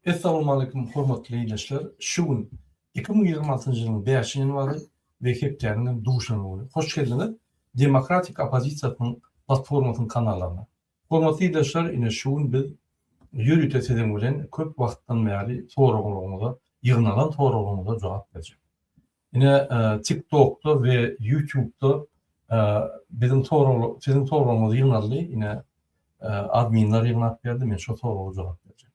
Essalawmaleýkum hormatly ildeşler! Şu gün 2026-njy ýylyň bäşinji ýanwary we hepdäniň hem duşenbe güni. Hoş geldiňiz Demokratik oppozisiýasynyň platformasynyň kanallaryna. Hormatly ildeşler ine şu gün biz ýörite siziň bilen köp wagtdan bäri soraglaryňyza ýygnalan soraglaryňyza jogap berjek. Ine TikTokda we YouTube'da biziň sorag siziň soraglaryňyz ýygnaldy. Ine adminler ýygnap berdi. Men şo soraga jogap berjek.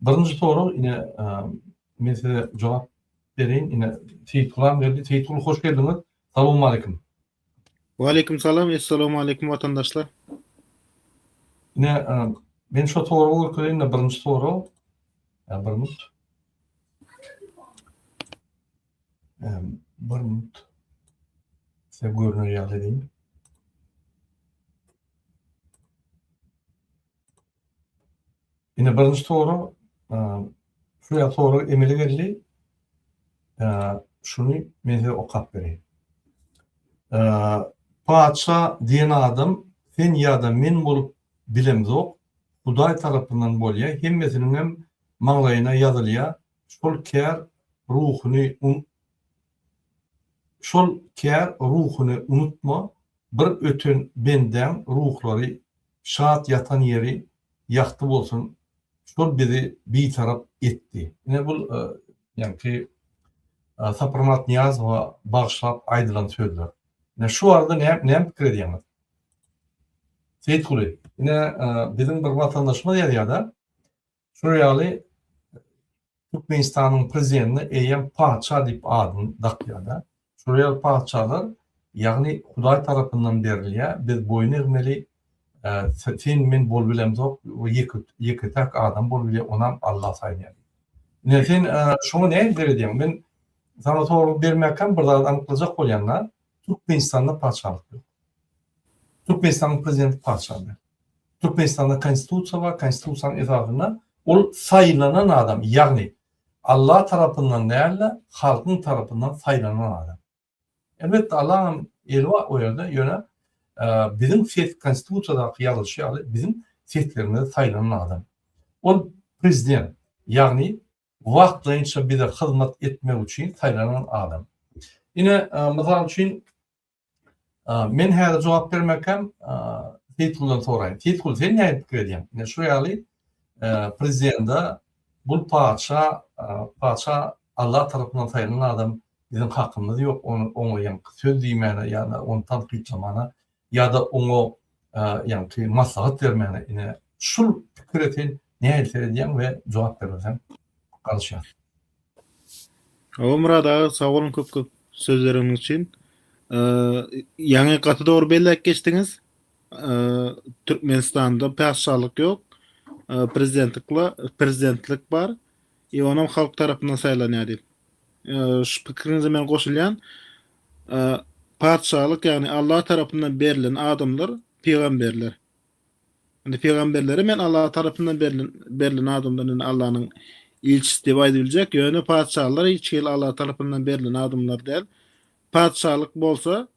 Birinji sorag ine men size jogap bereýin. Ine Seýitgulam geldi. Seýitguly hoş geldiňiz. Salowmaleýkim. Waleýkim salam, Essalawmaleýkim watandaşlar. Ine men şo soragy görkezeýin-de birinji sorag. Bir minut. Bir minut. Size görüner ýaly edeyim. Ine birinji sorag, şu ýa sorag emele geldi. Şuny men size okap bereýin. Patyşa diýen adam sen ýa-da men bolup bilemzok, Hudaý tarapyndan bolýa, hemmesiniňem maňlaýyna ýazylýa, Şol kär ruhuny Şol kär ruhuny unutma, bir öten bendäň ruhlary şat ýatan ýeri ýagty bolsun, şol bizi bitarap etdi. Ine bul ýaňky Saparmyrat Nyýazowa bagyşlap aýdylan sözler. Ine şu barada näme pikir edýäňiz? Seýitguly, ine biziň bir watandaşymyz ýazýar-da, Şular ýaly Türkmenistanyň prezidentine eýýäm patyşa diýip adyny dakýar-da. Şular ýaly patyşalar, ýagny Hudaý tarapyndan berilýär, biz boýun egmeli, sen men bolup bilemzok, ýeke-täk adam bolup bilýär, onam Alla saýlaýar. Ine sen şoňa nähili seredýäň? Men saňa sorag bermäkäm bir zady anyklajak bolýan-da, Türkmenistanda patyşalyk ýok. Türkmenistanyň prezidenti patyşa däl. Türkmenistanda konstitusiýa bar, konstitusiýanyň esasynda ol saýlanan adam, ýagny Allah tarapyndan däl-de, halkyň tarapyndan saýlanan adam. Elbetde Allaň hem eli bar o ýerde, ýöne biziň ses konstitusiýadaky ýazylyşy ýaly biziň seslerimize saýlanan adam. Ol prezident, ýagny wagtlaýynça bize hyzmat etmek üçin saýlanan adam. Ine, mysal üçin Men häzir jogap bermekäm Seýitguldan soraýyn. Seýitgul sen nähili pikir edýäň? Ine şu ýaly prezidende bul patyşa patyşa Allah tarapyndan saýlanan adam biziň hakymyz ýok ony oňa ýaňky söz diýmäne ýa-da ony tankytlamana ýa-da oňa ýaňky maslahat bermäne ine şul pikire sen nähili seredýäň we jogap bermeseň garaşýas. Hawa Myrat aga sag boluň köp köp sözleriňiz üçin. Ýaňy gaty dogry belläp geçdiňiz. Türkmenistanda patyşalyk ýok. Prezidentlikla prezidentlik bar. I onam halk tarapyndan saýlanýar diýip. Şu pikiriňize men goşulýan. Patyşalyk ýagny Allah tarapyndan berlen adamlar pygamberler. Indi pygamberlere men Allah tarapyndan berlen berlen adamdan indi Allanyň ilçisi diýip aýdyp biljek, ýöne patyşalar hiç hili Allah tarapyndan berlen adamlar däl. Patyşalyk bolsa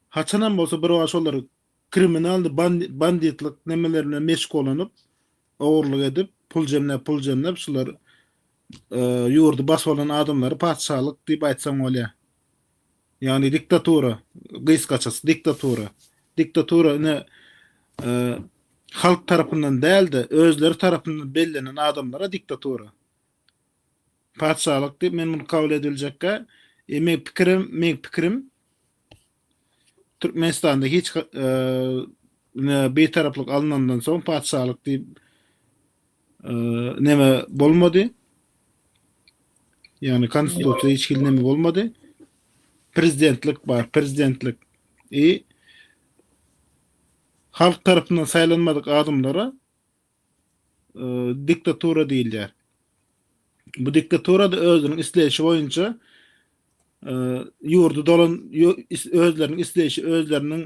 haçanam bolsa bir wagt şolar kriminal banditlik nemeler bilen meşgullanyp, ogurlyk edip, pul jemläp, pul jemläp şular ýurdy basyp alan adamlary patyşalyk diýip aýtsaň bolýar. Ýagny diktatura, gysgaçasy diktatura. Diktatura ine halk tarapyndan däl-de, özleri tarapyndan bellenen adamlara diktatura. Patyşalyk diýip men muny kabul ediljekkä, e, meň pikirim, meň pikirim Türkmenistanda hiç e, bitaraplyk alnandan soň patyşalyk diýip neme bolmady. Ýagny konstitusiýa hiç hili neme bolmady. Prezidentlik bar, prezidentlik. I halk tarapyndan saýlanmadyk adamlara e, diktatura diýilýär. Bu diktatura da özüniň isleýşi boýunça e, ýurdy dolan özleriniň isleýşi, özleriniň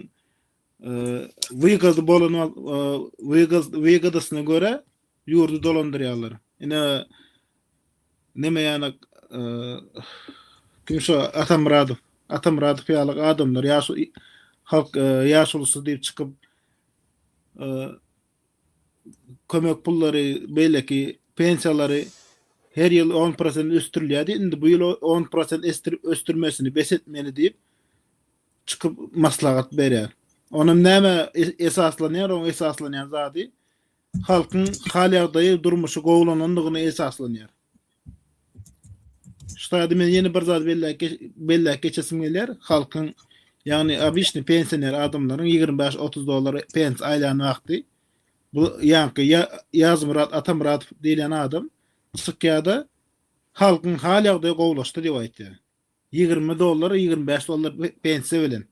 Wygady bolan wygadasyna görä ýurdy dolandyrýarlar. Ine neme ýaly kim şo Atamyradow, Atamyradow ýaly adamlar ýaş halk ýaşulusy diýip çykyp kömek pullary, beýleki pensiýalary. Her ýyl 10 prosent ösdürilýärdi. Indi bu ýyl 10 prosent ösdürmesini bes etmeli diýip çykyp maslahat berýär. Onam näme esaslanýar? Oň esaslanýan zady halkyň hal-ýagdaýy, durmuşy gowulanandygyna esaslanýar. Şu taýda men ýene bir zat belläp belläp geçesim gelýär. Halkyň, ýagny obyçny pensioner adamlaryň 25-30 dollar pensiýa aýlan wagty bu ýaňky Ýazmyrat Atamyradow diýlen adam çykýar-da halkyň hal-ýagdaýy gowulaşdy diýip aýtýar. 20 dollar, 25 dollar pensiýa bilen.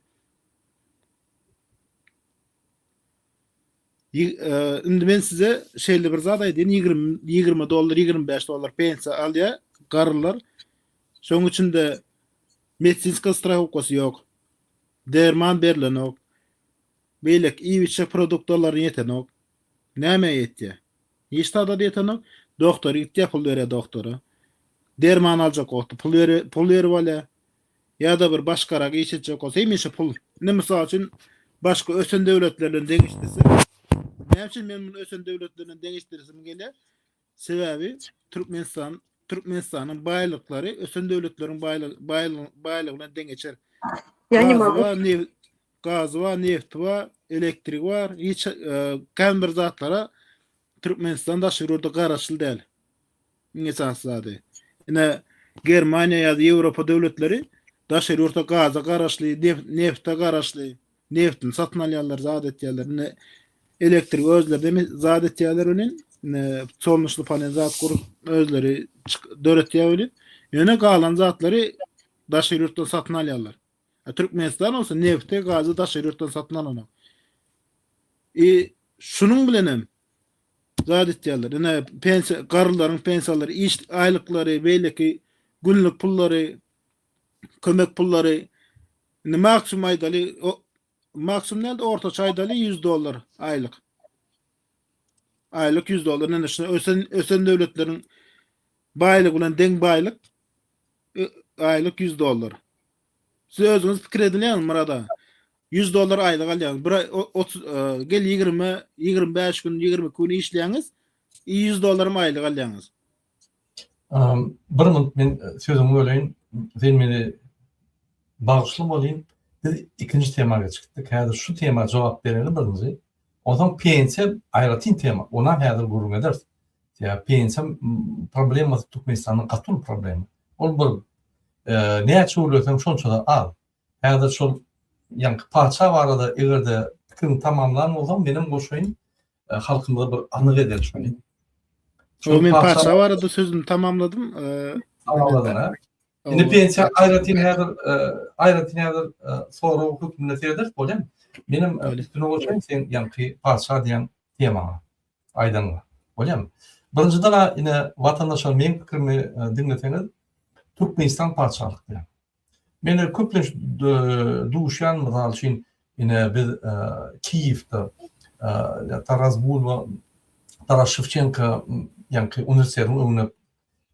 Indi men size şeýle bir zat aýdaýyn, 20 20 dollar, 25 dollar pensiýa alýar garrylar. Şonuň içinde medisinskiý strahowkasy ýok. Derman berlenok. Beýleki iýip-içjek produktlary ýetenok. Nämä ýetýär? Hiç zada ýetenok. Doktora gitýär, pul berýär doktora. Derman aljak wagty pul berýär, pul berip alýar. Ýa-da bir başgarak iş etjek bolsa hemişe pul. Indi mysal üçin başga ösen döwletler bilen deňeşdirse, näme üçin men muny ösen döwletler bilen deňeşdiresim gelýär? Sebäbi Türkmenistan Türkmenistanyň baýlyklary ösen döwletleriň baýlygy baýlygy bilen deňeçer. Ýa Gazy bar, neft, gazy bar, nefti bar, elektrigi bar. Hiç e, kän bir zatlara Türkmenistan daşary ýurda garaşly däl. Iň esasy zady. Ine Germaniýa ýa-da Ýewropa döwletleri daşary ýurtda gaza garaşly, nefte garaşly, neftini satyn alýarlar, zat etýärler. Ine elektrik özleri de zat etýärler welin, ine solnuşly panel zat gurup özleri döretýär welin, ýöne galan zatlary daşary ýurtdan satyn alýarlar. Türkmenistan bolsa nefti, gazy daşary ýurtdan satyn alanok. I şunuň bilenem zat etýärler. Ine pensiýa, garrylaryň pensiýalary, iş aýlyklary, beýleki günlük pullary, kömek pullary. Indi maksimum aýdaly, maksimum däl-de ortaça aýdaly 100 dollar aýlyk. Aýlyk 100 dollar. Ine şuna ösen ösen döwletleriň baýlygy bilen deň baýlyk aýlyk 100 dollar. Siz özüňiz pikir edilýäňmi Myrat aga? 100 dollar aýlyk alýaňyz. Bir aý 30 e, gel 20 25 gün 22 gün işleýäňiz. 100 dollarym aýlyk alýaňyz. Bir minut men e, sözüňi böleýin. Sen meni bagyşla bolýyn. Biz ikinji tema geçdik. Häzir şu tema jogap bereli birinji. Onsoň pensiýa aýratyn tema. Onam häzir gürrüň ederis. Ýa pensiýa problemasy Türkmenistanda gaty uly problema. Ol bir näçe gürleseň şonça-da az. Häzir şol ýaňky patyşa barada eger-de pikiriňi tamamlan bolsaň menem goşaýyn halkymyza bir anyk edeli şony. Şol men patyşa barada sözümi tamamladym. Tamamladyň ha? Indi pensiýa aýratyn häzir aýratyn häzir sorag hökmünde serederis bolýamy? Menem üstüne goşaýyn seň ýaňky patyşa diýen temaňa. Aýdanyňa. Bolýamy? Birinjiden-ä ine watandaşlar meň pikirimi diňleseňiz Türkmenistan patyşalyk diýýän. Men köplenç duşýan mysal üçin ine biz Kiýewde Taras Bulba Taras Şewçenko ýaňky uniwersitetiň öňünde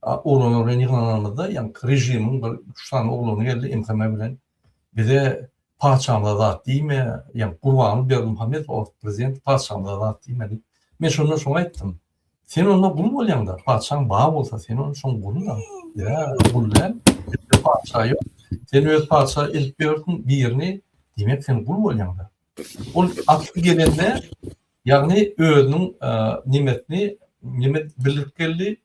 oglanlar bilen ýygnananymyzda ýaňky režimiň bir üç sany oglany geldi MHM bilen bize patyşamyza zat diýme ýaňky Gurbanguly Berdimuhamedow o wagt prezident patyşamyza zat diýme diýip men şonda şoňa aýtdym sen onda gul bolýaňda patyşaň bar bolsa sen onda şoň guly-da ýa gul däl bizde patyşa ýok sen öz patyşa edip ýörsüň birini diýmek sen gul bolýaňda ol asly gelende Ýagny özüniň nemesini neme bildirip geldi.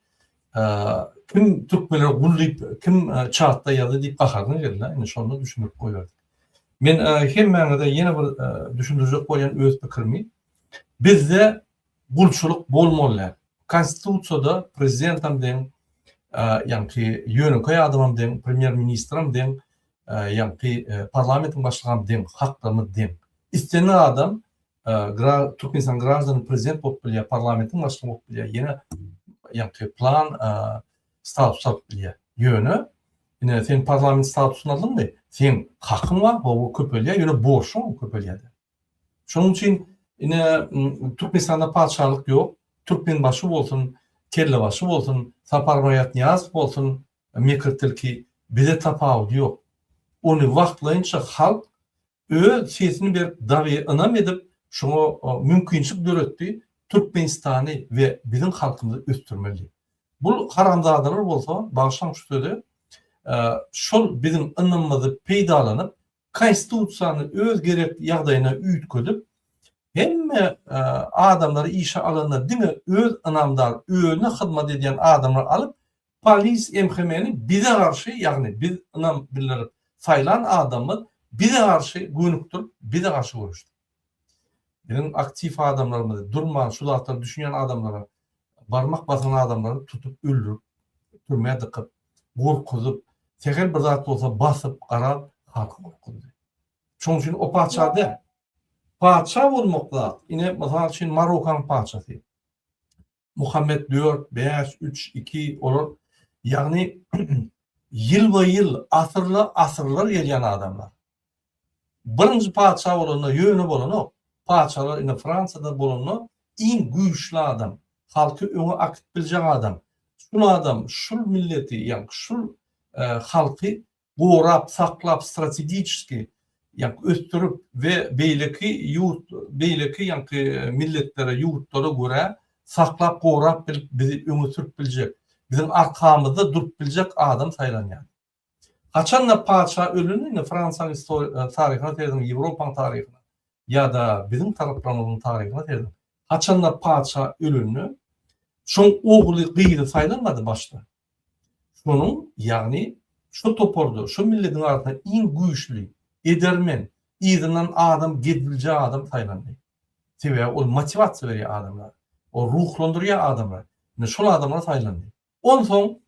Kim türkmenlere gul diýip, kim çatda ýazdy diýip gaharyna geldi. Indi şonda düşündirip goýberdik. Men hemmäňize ýene bir düşündirjek bolýan öz pikirimi. Bizde gulçulyk bolmaly däl. Konstitusiýada prezidentam deň, ýaňky ýönekeý adamam deň, premýer ministram deň, ýaňky parlamentiň başlygam deň, haklarymyz deň. Islendik adam Türkmenistan graždany prezident bolup bilýär, parlamentiň başlygy bolup bilýär, ýene ýaňky plan status alyp bilýär. Ýöne ine sen parlament statusyny aldyňmy, seň hakyň bar, hawa köpelýär, ýöne borçuň hem köpelýär. Şonuň üçin ine Türkmenistanda patyşalyk ýok. Türkmenbaşy bolsun, kellebaşy bolsun, Saparmyrat Nyýazow bolsun, mekir tilki bize tapawudy ýok. Ony wagtlaýynça halk öz sesini berip dagy ynam edip şoňa mümkinçilik döretdi Türkmenistany we biziň halkymyzy ösdürmeli. Bul haramzadalar bolsa, bagyşlaň şu sözi, şol biziň ynamymyzy peýdalanyp, konstitusiýany öz gerekli ýagdaýyna üýtgedip, hemme adamlary işe alanda diňe öz ynamdar, özüne hyzmat edýän adamlary alyp, polis MHM-ni bize garşy, ýagny biz ynam bildirip saýlan adamymyz bize garşy gönükdirip, bize garşy göreşdi. Biziň aktiw adamlarymyzy, durman şu zatlara düşünýän adamlara, barmak basan adamlary tutup öldürip, türmä dykyp, gorkuzyp, sähel bir zat bolsa basyp, garaz, halky gorkuzdy. Şonuň üçin o patyşa däl. Patyşa bolmak zat, ine, mysal üçin, Marokaň patyşasy. Muhammet dört, bäş, üç, iki, olar, ýagny ýylba-ýyl, asyrla-asyrlar gelýän adamlar. Birinji patyşa bolanda ýöne bolanok. Patyşalar ine Fransiýada bolanda iň güýçli adam, halky öňe akyp biljek adam. Şul adam şul milleti, ýagny şul halky gorap saklap strategiçeski ýagny ösdürip we beýleki ýurt beýleki ýagny milletlere ýurtlara görä saklap gorap bilip bizi öňe sürüp biljek, biziň arkamyzda durup biljek adam saýlanýar. Haçanda patyşa ölende indi Fransiýanyň taryhyna serediň, Ýewropanyň taryhyna ýa-da biziň taraplarymyzyň taryhyna serediň. Haçanda patyşa ölende şoň ogly, gyzy saýlanmady başda. Şonuň, ýagny şo toparda, şo milletiň arasynda iň güýçli, edermen, yzyndan adam gezibiljek adam saýlandy. Sebäbi ol motiwasiýa berýär adamlara. Ol ruhlandyrýar adamlary. Indi şol adamlar saýlandy. Onsoň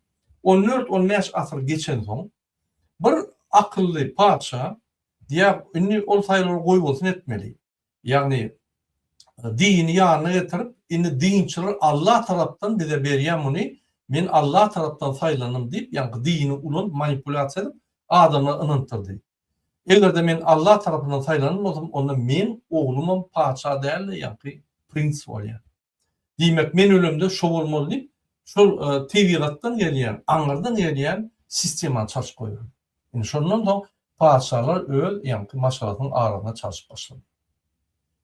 on dört-on bäş asyr geçensoň, bir akylly patyşa diýýär, indi ol saýlawlar goýbolsun etmeli. Ýagny dini ýanyna getirip, indi dinçiler Alla tarapdan bize berýär muny, men Alla tarapdan saýlandym diýip, ýaňky dini ulanyp, manipulýasiýa edip, adamlary ynantdyrdy. Eger-de men Alla tarapyndan saýlanan bolsam, onda meň oglumam patyşa däl-de, ýaňky prins bolýar. Diýmek, men ölemde şo bolmaly diýip, şol tebigatdan gelýän, aňyrdan gelýän sistemany çalşyp goýberdi. Indi şondan soň patyşalar öz ýaňky maşgalasynyň arasynda çalşyp başlady.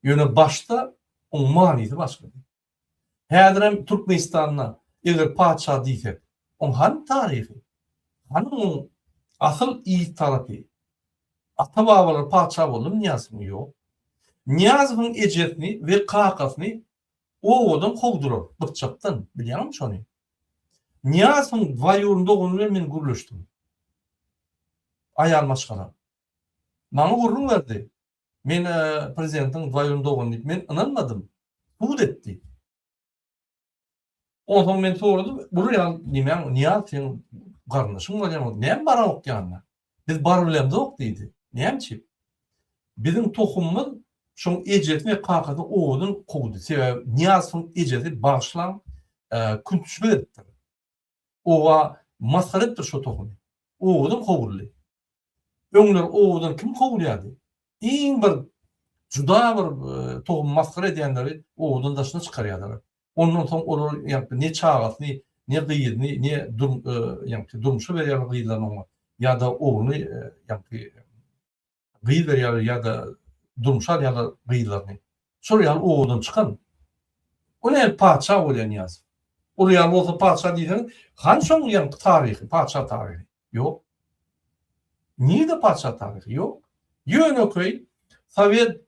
Ýöne başda oň manysy başgady. Häzirem Türkmenistanda eger patyşa diýsek, oň hany taryhy? Hany oň asyl yz tarapy? Ata-babalary patyşa boldumy Nyýazowyň? Ýok. Nyýazowyň ejesini we kakasyny obadan kowdular, Gypjakdan, bilýäňmi şony? Nyýazowyň dwaýurny dogany bilen men gürleşdim. Aýal maşgala. Maňa gürrüň berdi. Men prezidentiň dwaýurny dogany diýip, men ynanmadym. Subut etdi. Onsoň men soradym, bular ýaly nemäň, Nyýaz seň garyndaşyň bolýar, näme baraňok ýanyna? Biz barybilemzok diýdi. Näme üçin? Biziň tohumymyz şoň ejesini we kakasyny obadan kowdy. Sebäbi Nyýazowyň ejesi bagyşlaň, küntüşmek edipdir. Oba masgara edipdir şo tohumy. Obadan kowuldy. Öňler obadan kim kowulýardy? Iň bir juda bir tohumy masgara edýänleri obadan daşyna çykarýardylar. Ondan soň olar ýaňky ne çagasyny, ne gyzyny, ne ýaňky durmuşa berýärler gyzlaryny oňa ýa-da ogluny ýaňky gyz berýärler ýa-da durmuşa alýarlar gyzlaryny. Şol ýaly obadan çykan. O näme patyşa bolýar Nyýazow? Ol ýaly bolsa patyşa diýseňiz, hany şoň ýaňky taryhy, patyşa taryhy? Ýok. Nirde patyşa taryhy? Ýok. Ýönekeý sowet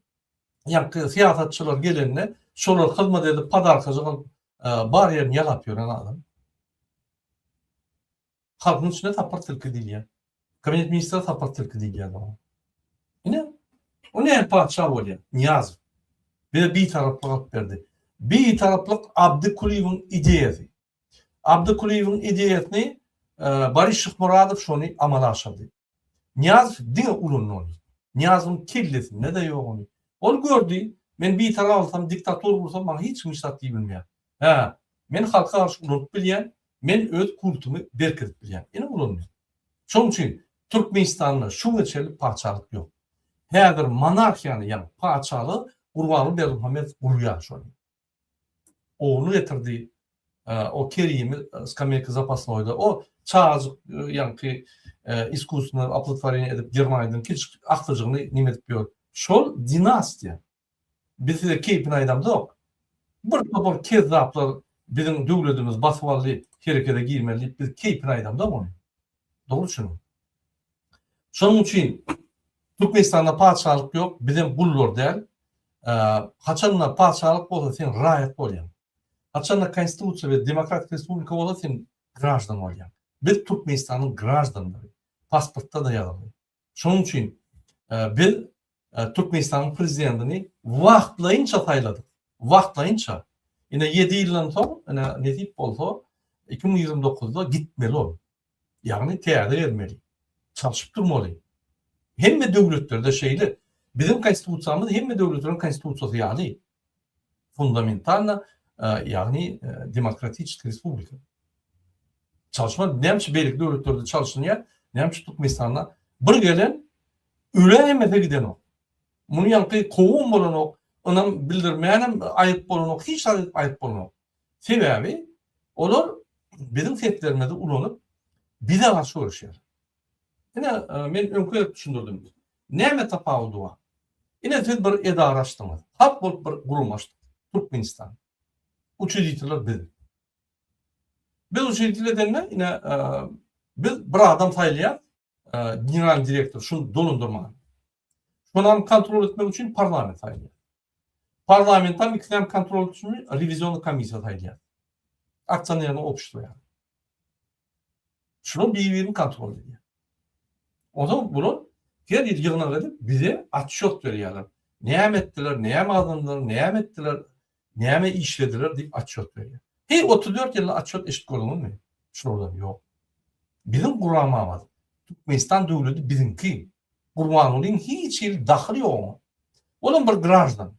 ýaňky syýasatçylar gelende şolar hyzmat edip podarkajyk alyp bar ýerini ýalap ýören adam. Halkyň içinde Sapar tilki diýilýär. Kabinet ministri Sapar tilki diýilýär oňa. Ine, o näme patyşa bolýar? Nyýazow. Bize bitaraplyk alyp berdi. Bitaraplyk Abdy Kulyýewiň ideýasy. Abdy Kulyýewiň ideýasyny Boris Şyhmyradow şony amala aşyrdy. Nyýazow diňe ulandy ony. Nyýazowyň kellesinde-de ýok ony. Ol gördi, men bitarap alsam, diktatura gursam maňa hiç kim hiç zat diýip bilmeýär. Hä, men halka garşy ulanyp bilýän, men öz kultumy berkidip bilýän. Ine ulandy. Şonuň üçin Türkmenistanda şu güne çenli patyşalyk ýok. Häzir monarhiýany, ýagny patyşalygy Gurbanguly Berdimuhamedow gurýar şony. Ogluny getirdi, o Kerimi skameýka zapasnoýda, o çagajyk ýaňky iskusstwennyi oplodtworeniýe edip Germaniýadan kiçijik agtyjygyny neme edip ýör. Şol dinastiýa. Biz size keýpini aýdamzok. Bir topar kezzaplar biziň döwletimizi basyp aldy. herekete girmeli diýip biz keýpine aýdamzok ony. Dogry düşüniň. Şonuň üçin Türkmenistanda patyşalyk ýok, bizem gullar däl. Haçanda patyşalyk bolsa sen raýat bolýaň. Haçanda konstitusiýa we demokratik respublika bolsa sen graždan bolýaň. Biz Türkmenistanyň graždanlary. Pasportda-da ýazylgy. Şonuň üçin biz Türkmenistanyň prezidentini wagtlaýynça saýladyk. Wagtlaýynça. Ine 7 ýyldan soň, ine nesip bolsa 2029-da gitmeli ol. Ýagny täze gelmeli. Çalşyp durmaly. Hemme döwletlerde şeýle. Biziň konstitusiýamyz hemme döwletleriň konstitusiýasy ýaly. Fundamentalno, ýagny demokratiçeskiý respublika. Çalyşma näme üçin beýleki döwletlerde çalşynýar, näme üçin Türkmenistanda bir gelen öläýmese gidenok. Muny ýaňky kowum bolanok, ynam bildirmänem aýyp bolanok, hiç zat edip aýyp bolanok. Sebäbi olar biziň seslerimizi ulanyp bize garşy göreşýärler. Ine men öňki gezek düşündirdim. Näme tapawudy bar? Ine siz bir edara açdyňyz. Halk bolup bir gurama açdyk. Türkmenistan. Uçrediteler biz. Biz uçreditel edende ine biz bir adam saýlaýas, generalnyý direktor şuny dolandyrmaga. Şonam kontrol etmek üçin parlament saýlaýar. Parlamentam ikisinem kontrol etmek üçin rewiziony komissiýa saýlaýar. Aksionerniý obşestvo ýaly. Şular bir-birini kontrol edýär. Onsoň bular her ýyl ýygnak edip bize otçýot berýärler. Näme etdiler, näme gazandylar, näme etdiler, näme işlediler diýip otçýot berýär. Heý 34 ýylda otçýot eşidip gördüňizmi? Şulardan ýok. Biziň guramamyz Türkmenistan döwleti biziňki. Gurbangulyň hiç hili dahyly ýok oňa. Olam bir graždan.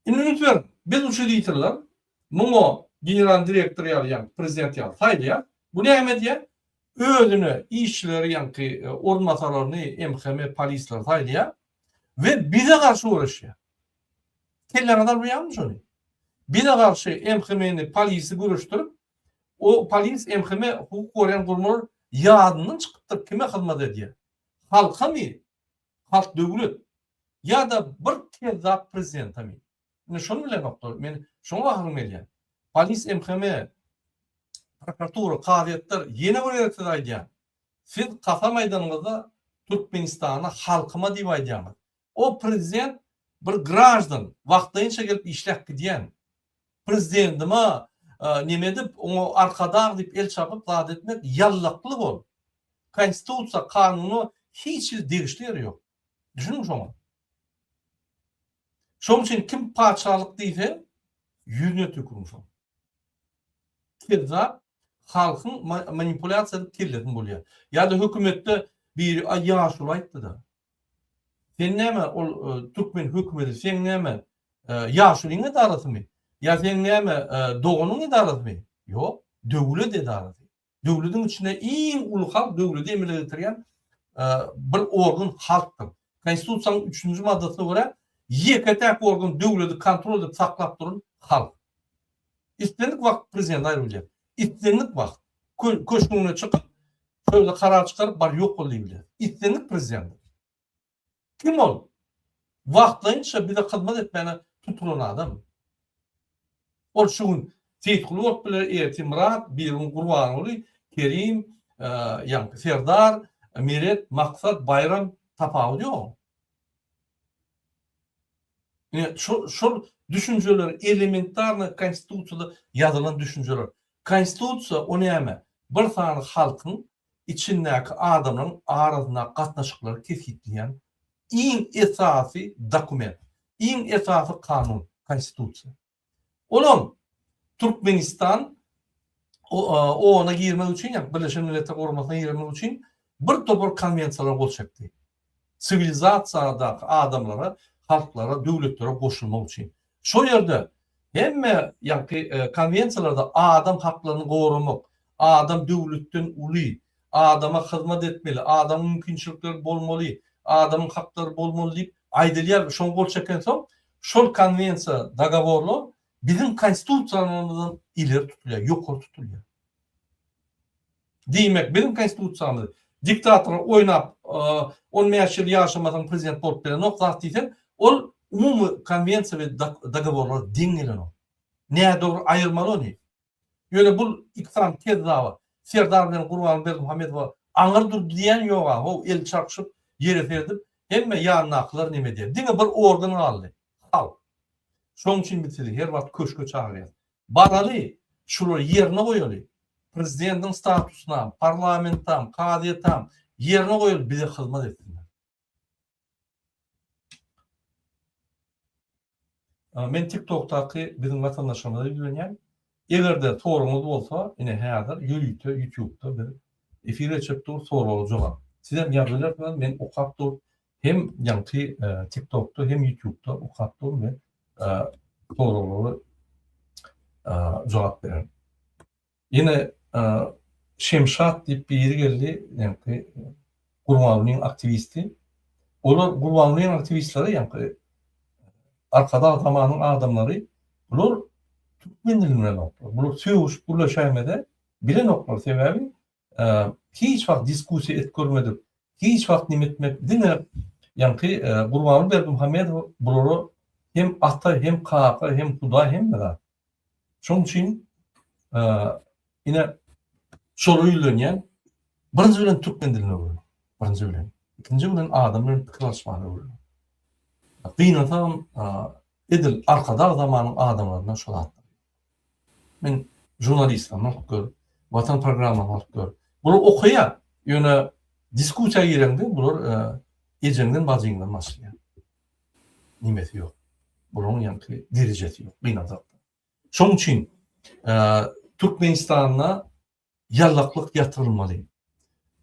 Indi üns beriň, biz uçrediterler muňa generalnyý direktor ýaly ýaňky prezident ýaly saýlaýar. Bu näme edýär? Özüne işçileri ýaňky orunbasarlaryny MHM polisleri saýlaýar we bize garşy göreşýär. Kelläňize almaýarmy şony? Bize garşy MHM-ni polisi göreşdirip, o polis MHM hukuk goraýan guramalar ýadyndan çykypdyr kime hyzmat edýär? Halkamy? Halk döwlet ýa-da bir kezzap prezidentemi? Indi şony bilemoklar. Men şoňa gaharym gelýär. Polis MHM, prokuratura, kazyýetler ýene bir gezek size aýdýan. Siz kasam aýdanyňyzda Türkmenistana halkyma diýip aýdýaňyz. O prezident bir graždan, wagtlaýynça gelip işläp gidýän. Prezidentime neme edip, oňa arkadag diýip el çapyp zat etmek ýallaklyk ol. Konstitusiýa, kanuna hiç hili degişli ýeri ýok. Düşüniň şoňa. Şoň üçin kim patyşalyk diýse, ýüzüne tüküriň şoň. Kezzap halkyň manipulýasiýa edip kellesini bolýar. Ýa-da hökümetde biri aý ýaşuly aýtdy-da. Sen näme ol türkmen hökümeti seň näme ýaşulyň edarasymy? Ýa seň näme doganyň edarasymy? Ýok, döwlet edarasy. Döwlediň içinde iň uly halk döwledi emele getirýän bir organ halkdyr. Konstitusiýanyň üçünji maddasyna görä ýeke-täk organ döwledi kontrol edip saklap duran halk. Islendik wagt prezident aýryp bilýär. Islendik wagt köşgüňe çykyp şöyle karar çykaryp bar ýok bol diýip bilýär. Islendik prezident. Kim ol? Wagtlaýynça bize hyzmat etmäne tutulan adam. Ol şu gün Seýitguly bolup biler, ertir Myrat, birigün Gurbanguly, Kerim, ýaňky Serdar, Meret, Maksat, Baýram tapawudy ýok. Ine şol şol düşünjeler elementarny konstitusiýada ýazylan düşünjeler. Konstitusiýa o näme? Bir sany halkyň içindäki adamlaryň arasyndaky gatnaşyklary kesgitleýän iň esasy dokument, iň esasy kanun, Konstitusiýa. Olam Türkmenistan OON-a girmek üçin, ýagny Birleşen Milletler Guramasyna girmek üçin bir topar konwensiýalara gol çekdi. Siwilizasiýadaky adamlara, halklara, döwletlere goşulmak üçin. Şol ýerde hemme ýaňky konwensiýalarda adam haklaryny goramak, adam döwletden uly, adama hyzmat etmeli, adamyň mümkinçilikleri bolmaly, adamyň haklary bolmaly diýip aýdylýar. Şoňa gol çekensoň, şol konwensiýa, dogoworlar biziň konstitusiýamyzdan ileri tutulýar, ýokary tutulýar. Diýmek, biziň konstitusiýamyz diktatora oýnap, 15 ýyl ýaşamasaň prezident bolup bilenok zat diýseň, ol umumy konwensiýa we dogoworlara deň gelenok. Nädogry aýyrmaly ony. Ýöne bul iki sany kezzaba, Serdar bilen Gurban Berdimuhamedowa aňyr dur diýýän ýoga, how el çarpyşyp, ýere seredip, hemme ýanyndakylar neme diýýär. Diňe bir organ galdy, halk. Şonuň üçin biz sizi her wagt köşge çagyrýas. Baraly, şulary ýerine goýaly. Prezidentiň statusynam, parlamentam, kazyýetam ýerine goýaly, bize hyzmat etsinler. Men TikTokdaky biziň watandaşlarymyza ýüzlenýän. Eger-de soragyňyz bolsa, ine häzir ýörite YouTube'da biz efir geçirip dur, soraga jogap. Sizem ýazyp bilersiňiz, men okap dur, hem ýaňky TikTokda, hem YouTube'da okap durun we soraglara jogap bererin. Ýene Şemşat diýip biri geldi, ýaňky Gurbangulyň aktiwisti. Olar Gurbangulyň aktiwistleri ýaňky Arkadag zamanyň adamlary bular türkmen dilini bilenoklar. Bular sögüşip gürleşäýmede bilenoklar sebäbi hiç wagt diskussiýa edip görmedik, hiç wagt neme etmek diňe ýaňky Gurbanguly Berdimuhamedow bulara hem ata hem kaka hem hudaý hemme zat. Şonuň üçin ine şolara ýüzlenýän birinji bilen türkmen dilini öwreniň. Birinji bilen. Ikinji bilen adam bilen pikir alyşmany öwreniň. Gynansagam edil Arkadag zamanyň adamlarynda şo zatlar. Men žurnalistlerimi alyp gör, Watan programmasyny alyp gör. Bular okaýar, ýöne diskussiýa gireňde bular ejeňden bajyňdan başlaýar. Nemesi ýok. Bularyň ýaňky derejesi ýok, gynansak-da. Şonuň üçin Türkmenistanda ýallaklyk ýatyrylmaly.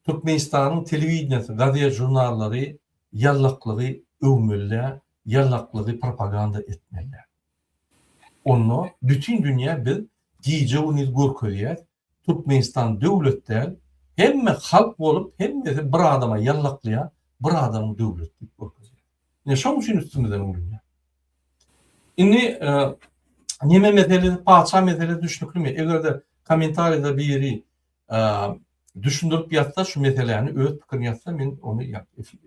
Türkmenistanyň telewideniýesi, gazet-žurnallary ýallaklygy öwmeli, ýallaklygy propaganda etmeli. Onda bütin dünýä biz gije-gündiz görkezýäs, Türkmenistan döwlet däl, hemme halk bolup hemmesi bir adama ýallaklaýar, bir adamyň döwleti diýip görkezýär. Ine şoň üçin üstümizden gülünýär. Indi neme meselesi, patyşa meselesi düşnüklimi? Eger-de kommentariýada biri düşündirip ýazsa şu meseläni, öz pikirini ýazsa men ony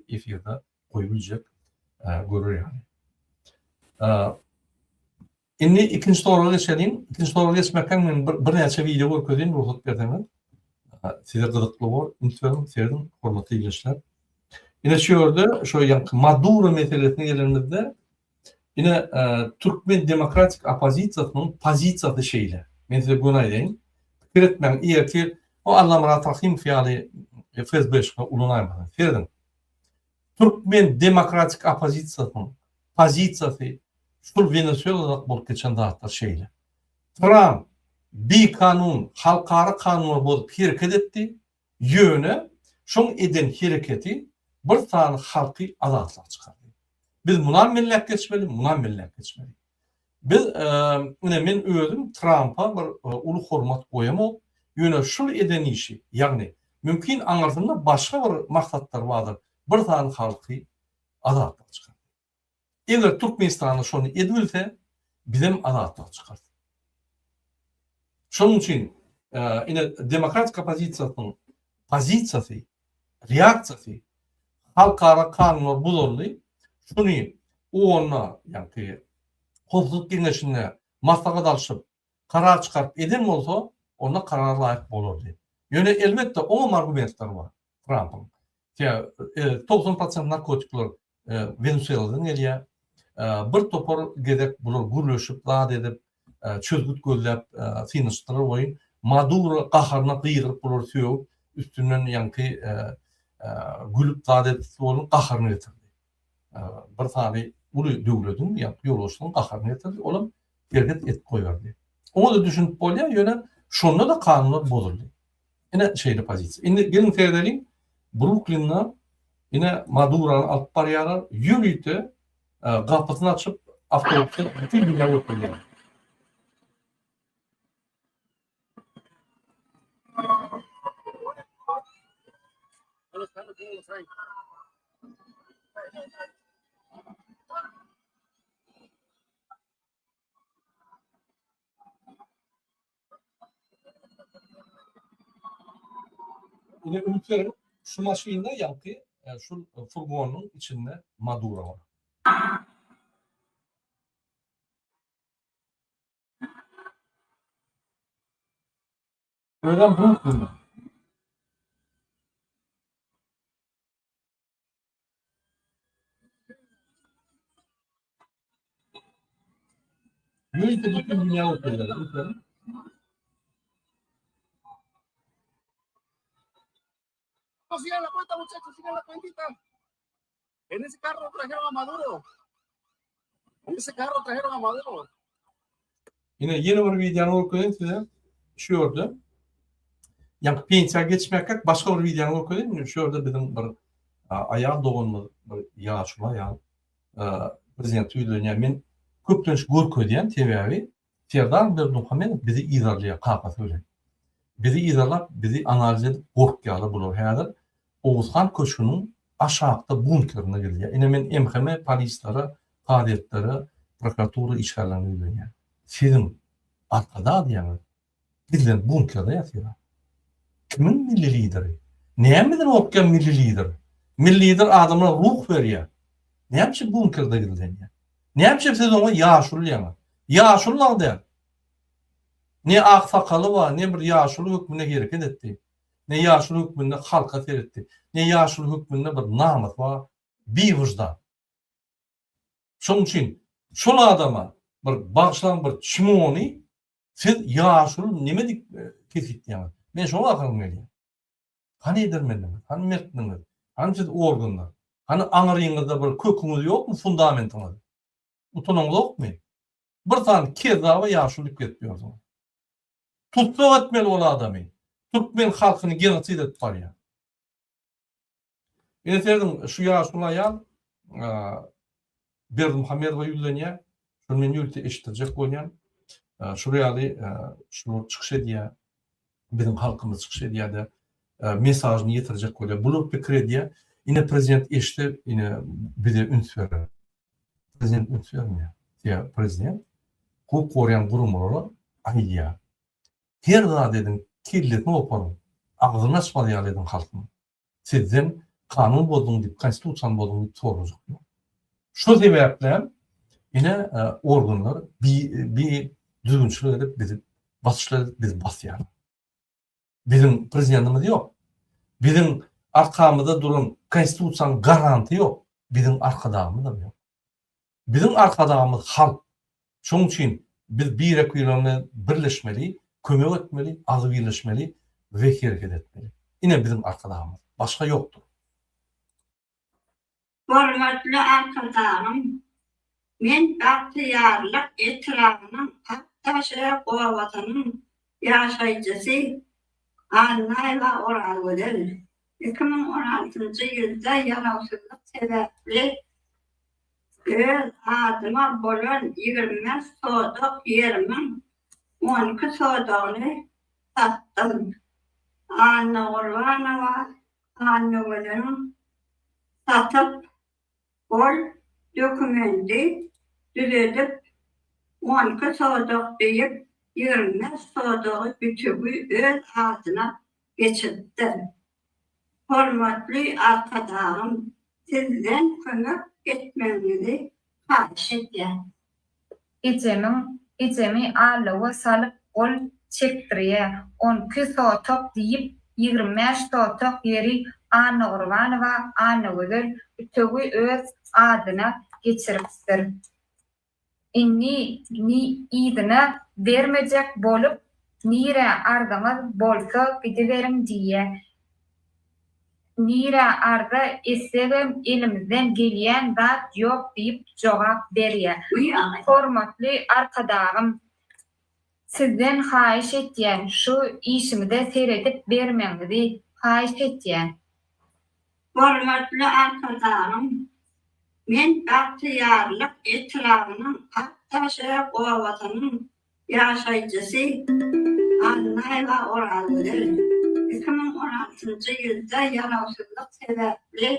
efirde goýup biljek görer ýaly. Indi ikinji soraga geçeliň. Ikinji soraga geçmekden men bir, birnäçe wideo görkezeyim, rugsat berseňiz. Size gyzykly bor. Üns beriň, serediň, hormatly ildeşler. Ine şu ýerde şu ýaňky Maduro meselesine gelenimizde ine e, türkmen demokratik oppozisiýasynyň pozisiýasy şeýle. Men size göni aýdaýyn. Pikir etmäň, ertir o Allamyrat Rahymow ýaly FSB-şka ulanaýmasyn. Serediň. Türkmen demokratik oppozisiýasynyň pozisiýasy şul Wenesuelada bolup geçen zatlar şeýle. Tramp bikanun, halkara kanunlary bozup hereket etdi, ýöne şoň eden hereketi bir sany halky azatlyga çykardy. Biz munam belläp geçmeli, munam belläp geçmeli. Biz ine men özüm Trampa bir uly hormat goýamok, ýöne şul eden işi, ýagny mümkin aňyrsynda başga bir maksatlar bardyr, bir sany halky azatlyga çykardy. Eger Türkmenistanda şony edibilse, bizem azatlyga çykarys. Şonuň üçin ine demokratik oppozisiýasynyň pozisiýasy, reaksiýasy halkara kanunlar bozuldy. Şuny OON-da, ýagny Howpsuzlyk Geňeşinde maslahat alşyp, karar çykaryp eden bolsa, onda karar laýyk bolardy. Ýöne elbetde oňam argumentleri bar Trampyň. 90 prosent narkotikler Wenesueladan gelýär. Bir topar gezek bular gürleşip, zat edip, çözgüt gözläp synanyşdylar welin, Maduro gaharyna gygyryp bulary sögüp, üstünden ýaňky gülüp zat edip welin gaharyny getirdi. Bir sany uly döwlediň ýaňky ýolbaşçysynyň gaharyny getirdi, olam hereket edip goýberdi. Oňa-da düşünip bolýar, ýöne şonda-da kanunlar bozuldy. Ine şeýle pozisiýa. Indi geliň seredeliň, Bruklinde ine Madurany alyp barýarlar, ýörite gapysyny açyp awtobusda bütin dünýä görkezýär. Ine üns beriň, şu maşynda ýaňky şu furgonyň içinde Maduro bar. Özem rus dilinde. Ýörite bütün dünýä oturýar. Sigan la cuenta, muchachos, sigan la cuentita. En ese carro trajeron a Maduro. En ese carro trajeron a Maduro. Ine ýene bir wideony görkezeýin size. Şu ýerde. Ýaňky pensiýa geçmekek başga bir wideony görkezeýin. Şu ýerde biziň bir aýal doganymyz, bir ýaşuly aýal prezidente ýüzlenýär. Men köplenç görkezýän sebäbi Serdar Berdimuhamedow bizi yzarlaýar kakasy bilen. Bizi yzarlap, bizi analiz edip gorkýarlar bular häzir. Oguzhan köşgüniň aşakda bunkerine girýär. Ine men MHM polislere, kazyýetlere, prokuratura işgärlerine ýüzlenýän. Siziň Arkadag diýýäňiz gizlenip bunkerde ýatyr. Kimiň milli lideri? Nämeden gorkýar milli lider? Milli lider adamlara ruh berýär. Näme üçin bunkerde gizlenýär? Näme üçin siz oňa ýaşuly diýýäňiz? Ýaşuly däl. Ne ak sakaly bar, ne bir ýaşuly hökmünde hereket etdi. Ne ýaşuly hökmünde halka seretdi. Ne ýaşuly hökmünde bir namysy bar. Biwyždan. Şonuň üçin şol adama bir bagyşlan bir çmony siz ýaşuly neme diýip kesgitleýäňiz? Men şoňa akylym gelýär. Hany edermenligiňiz? Hany mertligiňiz? Hany siz organlar? Hany aňryňyzda bir köküňiz ýokmy, fundamentiňiz? Utanaňzokmy? Bir sany kezzaba ýaşuly diýip gezip ýörsüňiz. Tussag etmeli ol adamy. Türkmen halkyny genosid edip barýar. Ine serediň şu ýaşuly aýal Berdimuhamedowa ýüzlenýär. Şony men ýörite eşitdirjek bolýan. Şular ýaly şular çykyş edýär. Biziň halkymyz çykyş edýär-de mesažyny ýetirjek bolýar. Bular pikir edýär. Ine prezident eşitse ine bize üns berer. Prezident üns bermeýär. Sebäbi prezident hukuk goraýan guramalara aýdýar. Her zat ediň, kellesini goparyň, agzyny açmaz ýaly ediň halkyň. Sizden kanun bozduň diýip, konstitusiýany bozduň diýip sorajak ýok. Şo sebäpli hem ine organlar bi bi düzgünçilik edip bizi basyşlar edip bizi basýarlar. Biziň prezidentimiz ýok. Biziň arkamyzda duran konstitusiýanyň garanty ýok. Biziň arkadagymyzam ýok. Biziň arkadagymyz halk. Şonuň üçin biz birek-birek birleşmeli, kömek etmeli, agzybirleşmeli we hereket etmeli. Ine biziň arkadagymyz. Başga ýokdur. Hormatly Arkadagym, men Bagtyýarlyk etrabynyň Akdaşöýek obasynyň ýaşaýjysy Annaýewa Orazgözel. 2016-njy ýylda ýarawsyzlyk sebäpli öz adyma bolan 25 sodak ýerimiň 12 sodagyny satdym. Annagurbanowa Annagözeliň satyp, ol dokumendi düzedip, on iki sodak diýip, 25 sodagy bütewi öz adyna geçiripdir. Hormatly Arkadagym, sizden kömek etmegiňizi haýyş edýän. Ejemiň ejemi allowa salyp gol çekdirýä, onki sotak diýip, 25 sotak ýeri Annagurbanowa Annagözel ütewi öz adyna geçiripdir. Indi yzyna bermejek bolup, nirä arzyňyz bolsa gidiberiň diýýä. Nirä arza etsegem elimizden gelýän zat ýok diýip jogap berýä. Hormatly Arkadagym, sizden haýyş etýän şu işimize seredip bermegiňizi haýyş etýän. Hormatly Arkadagym, men Bagtyýarlyk etrabynyň Akdaşöýek obasynyň ýaşaýjysy Annaýewa Orazgözel. 2016-njy ýylda ýarawsyzlyk sebäpli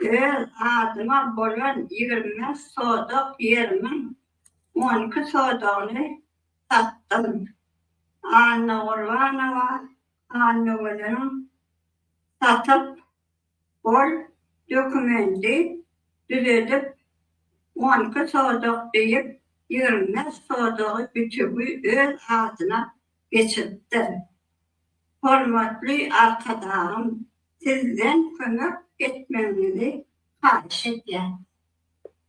öz adyma bolan 25 sodak ýerimiň 12 sodagyny satdym. Annagurbanowa Annagözeliň satyp, ol dokumendi düzedip, 12 sodak diýip, 25 sodagy bütewi öz adyna. geçiripdir. Hormatly Arkadagym, Sizden kömek etmegiňizi haýyş edýän.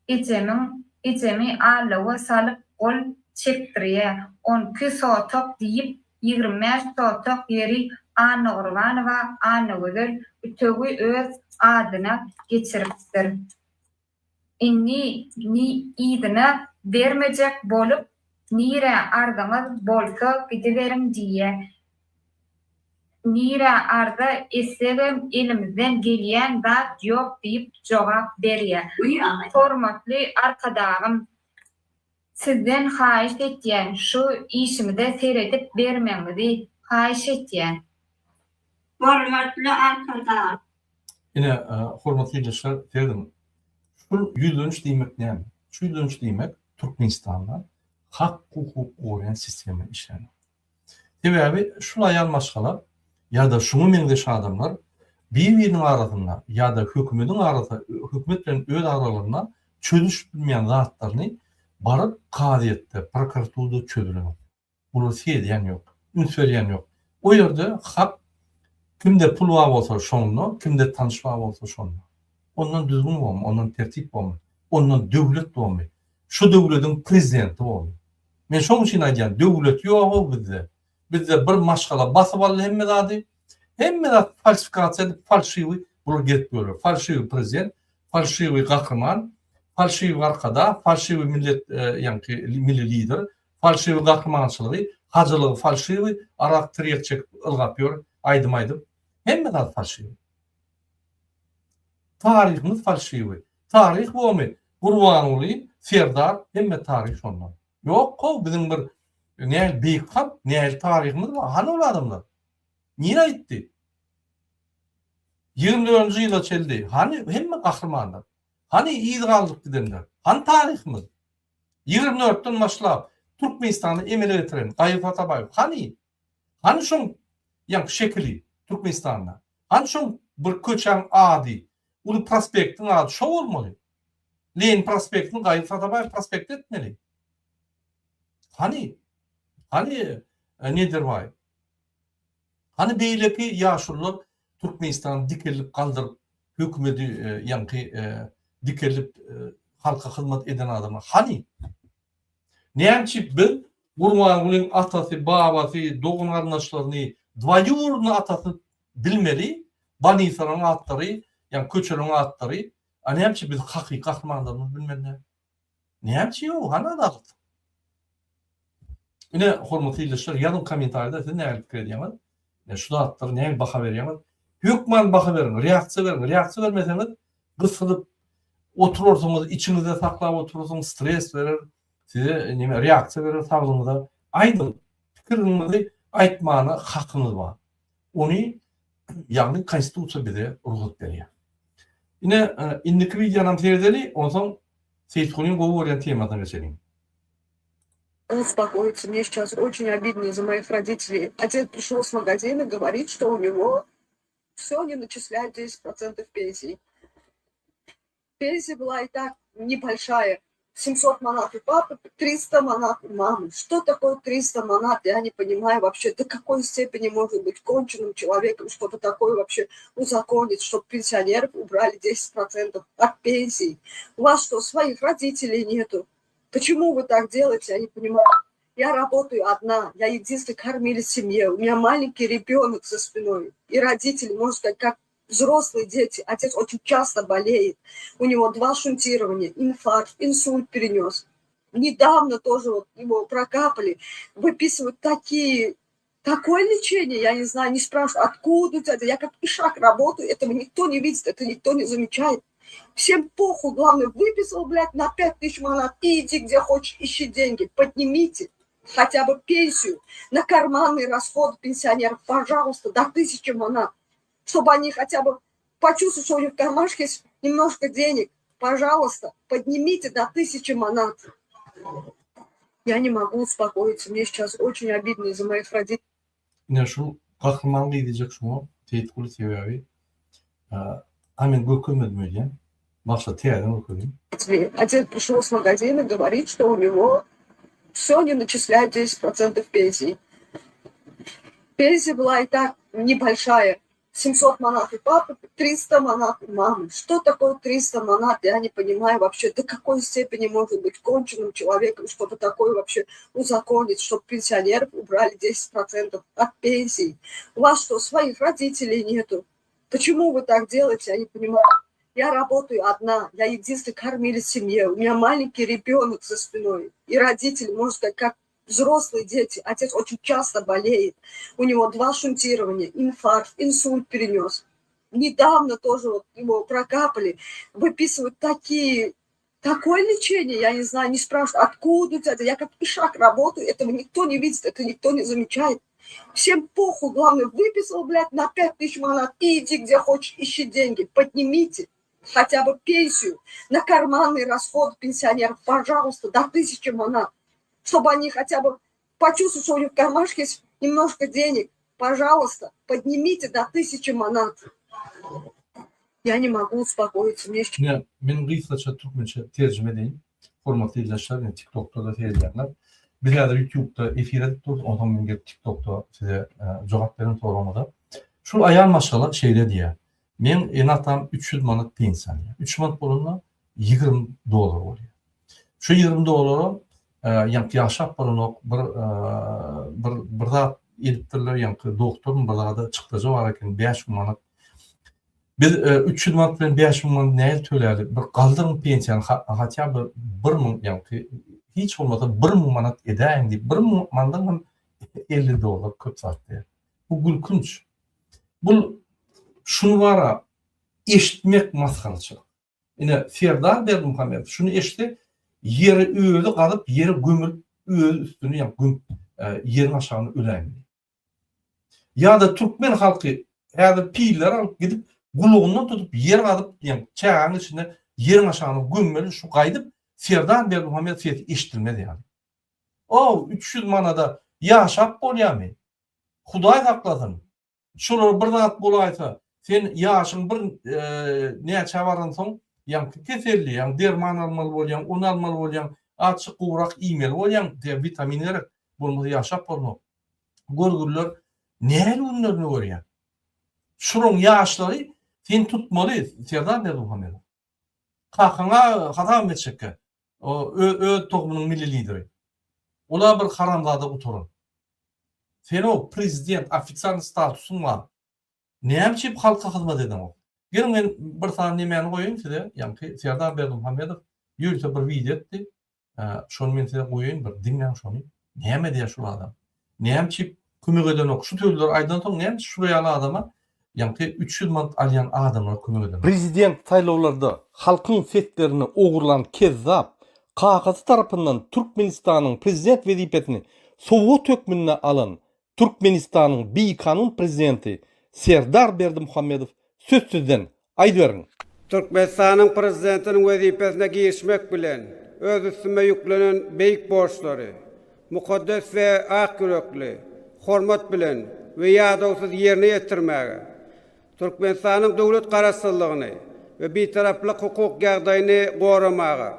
Ejemiň ejemi allawa salyp gol çekdirýä, onki sotak diýip 25 sotak ýeri Annagurbanowa Annagözel ütögi öz adyna geçiripdir. Indi yzyna bermejek bolup nirä arzyňyz bolsa gidiberiň diýýä. Nirä arza etsegem elimizden gelýän zat ýok diýip jogap berýä. Hormatly Arkadagym sizden haýyş etýän şu işimize seredip bermegiňizi haýyş etýän. Hormatly Arkadag. Ine, hormatly ildeşler, serediň. Şul ýüzleniş diýmek näme? Şu ýüzleniş diýmek Türkmenistanda hak-hukuk goraýan sistema işlänok. Sebäbi şul aýal maşgala ýa-da şuňa meňzeş adamlar bir-biriniň arasynda ýa-da hökümediň arasy hökümet bilen öz aralarynda çözüşip bilmeýän zatlaryny baryp kazyýetde, prokuraturada çözülenok. Bular sezýän ýok, üns berýän ýok. O ýerde hak kimde pul bar bolsa şonda, kimde tanyş bar bolsa şonda. Ondan düzgün bormy, ondan tertip bormy, ondan döwlet bormy? Şu döwlediň prezidenti bormy? Men şoň üçin aýdýan, döwlet ýog-ow bizde. Bizde bir maşgala basyp aldy hemme zady. Hemme zat falsifikasiýa edip, falşiwi bular gezip ýörler. Falşiwi prezident, falşiwi gahryman, falşiwi arkadag, falşiwi millet, ýaňky milli lider, Falşiwi gahrymançylygy, hajylygy falşiwi, arak tirýek çekip ylgap ýör, aýdym aýdyp. Hemme zat falşiwi. Taryhymyz falşiwi. Taryh bomy? Gurbanguly Serdar hemme taryh şondan. Ýok how biziň bir näl beýik halk, näl taryhymyz bar. Hany ol adamlar? Nirä gitdi? 24-nji ýyla çeldi. Hany hemme gahrymanlar? Hany yz galdyryp gidenler? Hany taryhymyz? Ýigrimi dörtden başlap Türkmenistany emele getiren Gaýyp Atabaýew hany? Hany şoň ýaňky şekili Türkmenistanda? Hany şoň bir köçäň ady, uly prospektiň ady şo bolmaly. Lenin prospektini Gaýyp Atabaýew prospekti etmeli. Hany? Hany Nedirbaýew? Hany beýleki ýaşulular Türkmenistany dikeldip galdyryp hökümedi ýaňky dikeldip halka hyzmat eden adamlar hany? Näme üçin biz Gurbangulyň atasy, babasy, dogan garyndaşlaryny, dwaýurny atasyny bilmeli, bolnisalaryň atlary, ýaňky köçeleriň atlary, a näme üçin biz hakyky gahrymanlarymyzy bilmeli däl? Näme üçin ýok? Hany adalat? Ine, hormatly ildeşler, ýazyň kommentariýada siz nähili pikir edýäňiz? Ine, şu zatlara nähili baha berýäňiz? Hökman baha beriň, reaksiýa beriň. Reaksiýa bermeseňiz, gysylyp oturarsyňyz, içiňizde saklap oturarsyňyz, stres berer, size neme reaksiýa berer saglygyňyza. Aýdyň, pikiriňizi aýtmana hakyňyz bar. Ony, ýagny konstitusiýa bize rugsat berýär. Ine, indiki wideonam seredeli, onsoň Seýitgulyň gowy görýän temasyna geçeliň. Успокоиться. Мне сейчас очень обидно за моих родителей. Отец пришел с магазина, говорит, что у него все не начисляют 10% пенсии. Пенсия была и так небольшая. 700 манат у папы, 300 манат у мамы. Что такое 300 манат? Я не понимаю вообще, до какой степени можно быть конченным человеком, чтобы такое вообще узаконить, чтобы пенсионеров убрали 10% от пенсии. У вас что, своих родителей нету? Почему вы так делаете, я не понимаю. Я работаю одна, я единственный кормилец в семье, у меня маленький ребенок за спиной. И родители, можно сказать, как взрослые дети. Отец очень часто болеет, у него два шунтирования, инфаркт, инсульт перенес. Недавно тоже вот его прокапали, выписывают такие, такое лечение, я не знаю, не спрашиваю, откуда у тебя, я как ишак работаю, этого никто не видит, это никто не замечает. Всем похуй, главное, выписал, блядь, на 5000 манат, и иди где хочешь, ищи деньги, поднимите хотя бы пенсию на карманные расходы пенсионеров, пожалуйста, до 1000 манат, чтобы они хотя бы почувствовали, что у них в кармашке есть немножко денег. Пожалуйста, поднимите до 1000 манат. Я не могу успокоиться, мне сейчас очень обидно за моих родителей. Ine şu gahryman gyz diýjek şuňa Seýitguly sebäbi a men görkezmedim öýdýän. Başla täzeden görkezeyim. Отец пришел с магазина, говорит, что у него все не начисляют 10% пенсии. Пенсия была и так небольшая. 700 манат у папы, 300 манат у мамы. Что такое 300 манат? Я не понимаю вообще, до какой степени можно быть конченным человеком, чтобы такое вообще узаконить, чтобы пенсионеров убрали 10% от пенсии. У вас что, своих родителей нету? Почему вы так делаете, я не понимаю. Я работаю одна, я единственный кормилец в семье, у меня маленький ребенок за спиной. И родители, можно сказать, как взрослые дети. Отец очень часто болеет. У него два шунтирования, инфаркт, инсульт перенес. Недавно тоже вот его прокапали. Выписывают такие, такое лечение, я не знаю, не спрашивают, откуда у тебя это. Я как ишак работаю, этого никто не видит, это никто не замечает. Всем похуй, главное, выписал, блядь, на 5000 манат и иди где хочешь, ищи деньги. Поднимите хотя бы пенсию на карманный расход пенсионеров, пожалуйста, до 1000 манат, чтобы они хотя бы почувствовали, что у них в кармашке есть немножко денег. Пожалуйста, поднимите до 1000 манат. Я не могу успокоиться. Мне Ine, men gysgaça türkmençe terjime edeýin. Hormatly ildeşler, ine TikTokda-da seredýänler. Biz häzir YouTube'da efir edip durus, onsoň men gelip TikTokda size jogap berin soragyňyza. Şul aýal maşgala şeýle diýýär. Meň ene-atam 300 manat pensiýa alýar. 3 manat bolanda 20 dollar bolýar. Şu 20 dollara ýaňky ýaşap bolanok bir bir bir zat edipdirler, ýaňky doktormy bir zada çykdajy bar eken 5000 manat. Biz 300 manat bilen 5000 manat nähili töläli? Bir galdyryň pensiýany hatýa bir 1000 ýaňky hiç bolmasa 1000 manat edäýiň diýip 1000 manatdan hem 50 dollar köp zat däl. Bu gülkünç. Bul şuny bara eşitmek masgaraçylyk. Ine Serdar Berdimuhamedow şuny eşitse ýeri özi gazyp ýere gömülip özi üstüni ýa gömüp ýeriň aşagyna öläýmeli. Ýa-da türkmen halky häzir piller alyp gidip gulagyndan tutup ýer gazyp ýa çägäniň içinde ýeriň aşagyna gömmeli şu gaýdyp Serdar Berdimuhamedow sesi eşidilmez ýaly. Ow 300 manada ýaşap bolýamy? Hudaý saklasyn. Şolara bir zat bolaýsa, sen ýaşyň bir näçä baransoň, ýaňky keselleýäň, derman almaly bolýaň, ony almaly bolýaň, azjyk gowrak iýmeli bolýaň, sebäbi witamin gerek, bolmasa ýaşap bolmaz. Görgüliler nähili günlerini görýär. Şolaryň ýaşlary seni tutmaly, Serdar Berdimuhamedow. Kakaňa hasabam etjekkä. O öz tohumynyň milli lideri. Ola bir haramzada gutaran. Sen-ow prezident ofitsialnyý statusyň bar. Näme üçin halka hyzmat edeňok? Geliň men bir sany nemäni goýaýyn size, ýaňky Serdar Berdimuhamedow ýörite bir wideo etdi. Şony men size goýaýyn bir diňläň şony. Näme edýär şul adam? Näme üçin kömek edenok? Şu sözleri aýdansoň näme üçin şular ýaly adama ýaňky 300 manat alýan adamlara kömek edenok? Prezident saýlawlarda halkyň seslerini ogurlan kezzap kakasy tarapyndan Türkmenistanyň prezident wezipesini sowgat hökmünde alan Türkmenistanyň bikanun prezidenti Serdar Berdimuhamedow söz sizden, aýdyberiň! Türkmenistanyň Prezidentiniň wezipesine girişmek bilen, öz üstüme ýüklenen beýik borçlary mukaddes we ak ýürekli, hormat bilen we ýadawsyz ýerine ýetirmäge, Türkmenistanyň döwlet Garaşsyzlygyny we Bitaraplyk hukuk ýagdaýyny goramaga,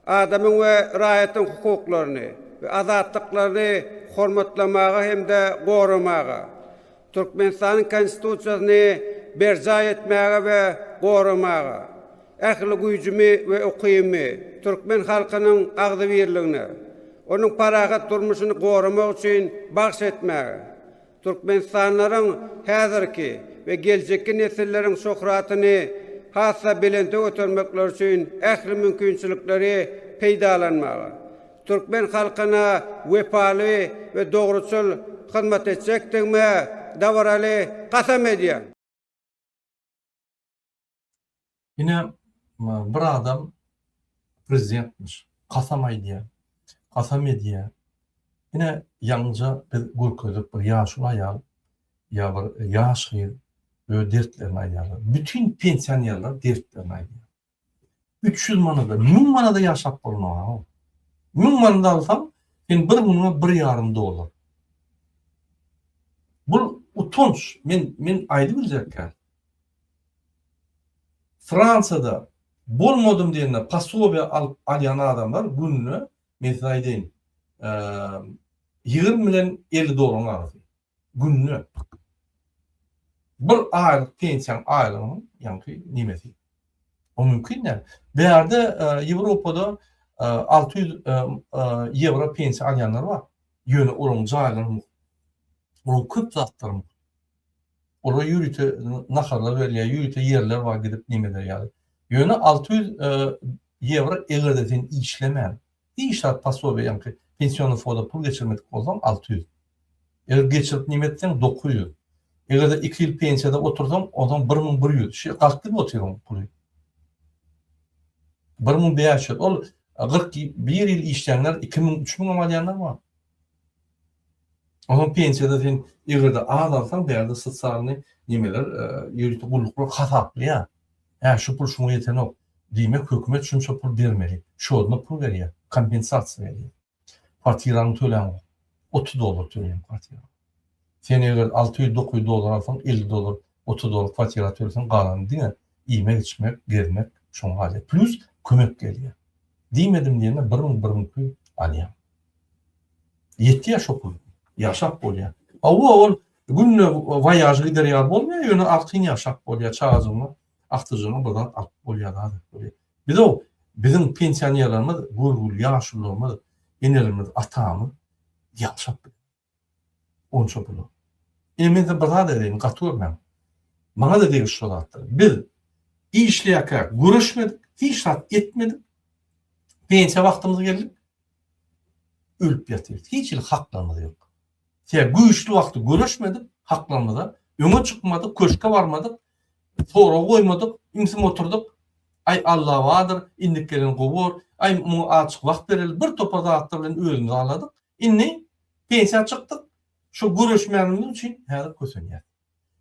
adamyň we raýatyň hukuklaryny we azatlyklaryny hormatlamaga hem-de goramaga, Türkmenistanyň Konstitusiýasyny berjaý etmäge we goramaga, ähli güýjümi we ukybymy türkmen halkynyň agzybirligine, onuň parahat durmuşyny goramak üçin bagyş etmäge, Türkmenistanlylaryň häzirki we geljekki nesilleriň şöhratyny has-da belente götermekleri üçin ähli mümkinçilikleri peýdalanmaga, türkmen halkyna wepaly we dogruçyl hyzmat etjekdigime dabaraly kasam edýän. Ine bir adam prezidentmiş, kasam aýdýar, kasam edýär. Ine ýaňyja biz görkezdik bir ýaşuly aýal ýa bir ýaş gyz öz dertlerini aýdýarlar. Bütin pensionerler dertlerini aýdýar. 300 manada, 1000 manada ýaşap bolmaz. 1000 manada alsaň, sen bir günüňe bir ýarym dollar. Bu utanç, men men aýdyp biljekkä. Fransiýada bolmadym diýende posobiýa alyp alýan adamlar gününe men size aýdaýyn 20 bilen 50 dollaryň arasy. Günde. Bir aýlyk pensiýaň aýlygynyň ýaňky nemesi. O mümkin däl. Bärde Ýewropada 600 ýewro pensiýa alýanlar bar. Ýöne olaryň jaýlary mugt. Olaryň köp zatlary mugt. Olara ýörite naharlar berilýär, ýörite ýerler bar gidip neme eder ýaly. Ýöne 600 ýewro eger-de sen işlemän, hiç zat posobiýe ýaňky pensiýonnyý fonda pul geçirmedik bolsaň 600. Eger geçirip neme etseň 900. Eger-de iki ýyl pensiýada otursaň, onsoň 1100. Şeýle galk gidip otyr oň puly. 1500. Ol 41 ýyl işlänler 2000, 3000 hem alýanlar bar. Onsoň pensiýada sen eger-de az alsaň bärde sosialnyý nemeler ýörite gulluklar hasaplaýar. Hä şu pul şuňa ýetenok. Diýmek hökümet şunça pul bermeli. Şoduna pul berýär. Kompensasiýa berýär. Kwartiraňy töläňok. 30 dollar töleýäň kwartira. Sen eger 600 900 dollar alsaň 50 dollar 30 dollar kwartira töleseň galany diňe iýmek içmek gezmek şoňa galýar. Plus kömek gelýär. Diýmedim diýende 1000 1200 alýaň. Ýetýär şo pul. Ýaşap bolýar. Hawa, ol günde waýaž gider ýaly bolmaýar, ýöne artyn ýaşap bolýar, çagajygyňa, agtyjygyňa bir zat alyp bolýar, zat edip bolýar. Biz-ow, biziň pensionerlerimiz, görgüli ýaşulularymyz, enelerimiz, atamyz ýaşap biler. Onça pula. Ine men size bir zat aýdaýyn, gaty görmäň. Maňa-da degişli şo zatlar. Biz işleýärkäk göreşmedik, hiç zat etmedik. Pensiýa wagtymyz geldik. Ölüp ýatyrys. Hiç hili haklarymyz ýok. Sebäbi güýçli wagty göreşmedik haklarymyza, öňe çykmadyk, köşke barmadyk, sorag goýmadyk, ümsüm oturdyk. Aý Alla bardyr, indik gelen gowy bor, aý muňa azjyk wagt bereli, bir topar zatlar bilen özümizi aldadyk. Indi pensiýa çykdyk, şo göreşmänimiz üçin häzir kösenýäs.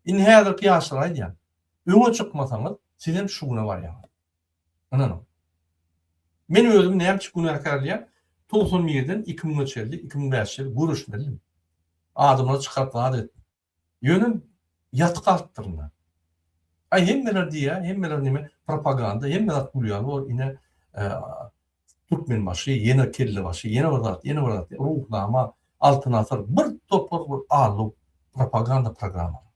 Indi häzirki ýaşlara aýdýan, öňe çykmasaňyz sizem şu güne barýaňyz. Ynanyň. Men özümi näme üçin günäkärleýän? 91-den 2000-e çenli, 2005 çenli göreşmelidim. Adamlary çykaryp zat etdim. Ýöne ýatyp galypdyryn-da. Aý hemmeler diýýär, hemmeler neme propaganda, hemme zat gülýän bor, ine Türkmenbaşy, ýene kellebaşy, ýene bir zat, ýene bir zat, Ruhnama, Altyn asyr, bir topar bir allow propaganda programmalar.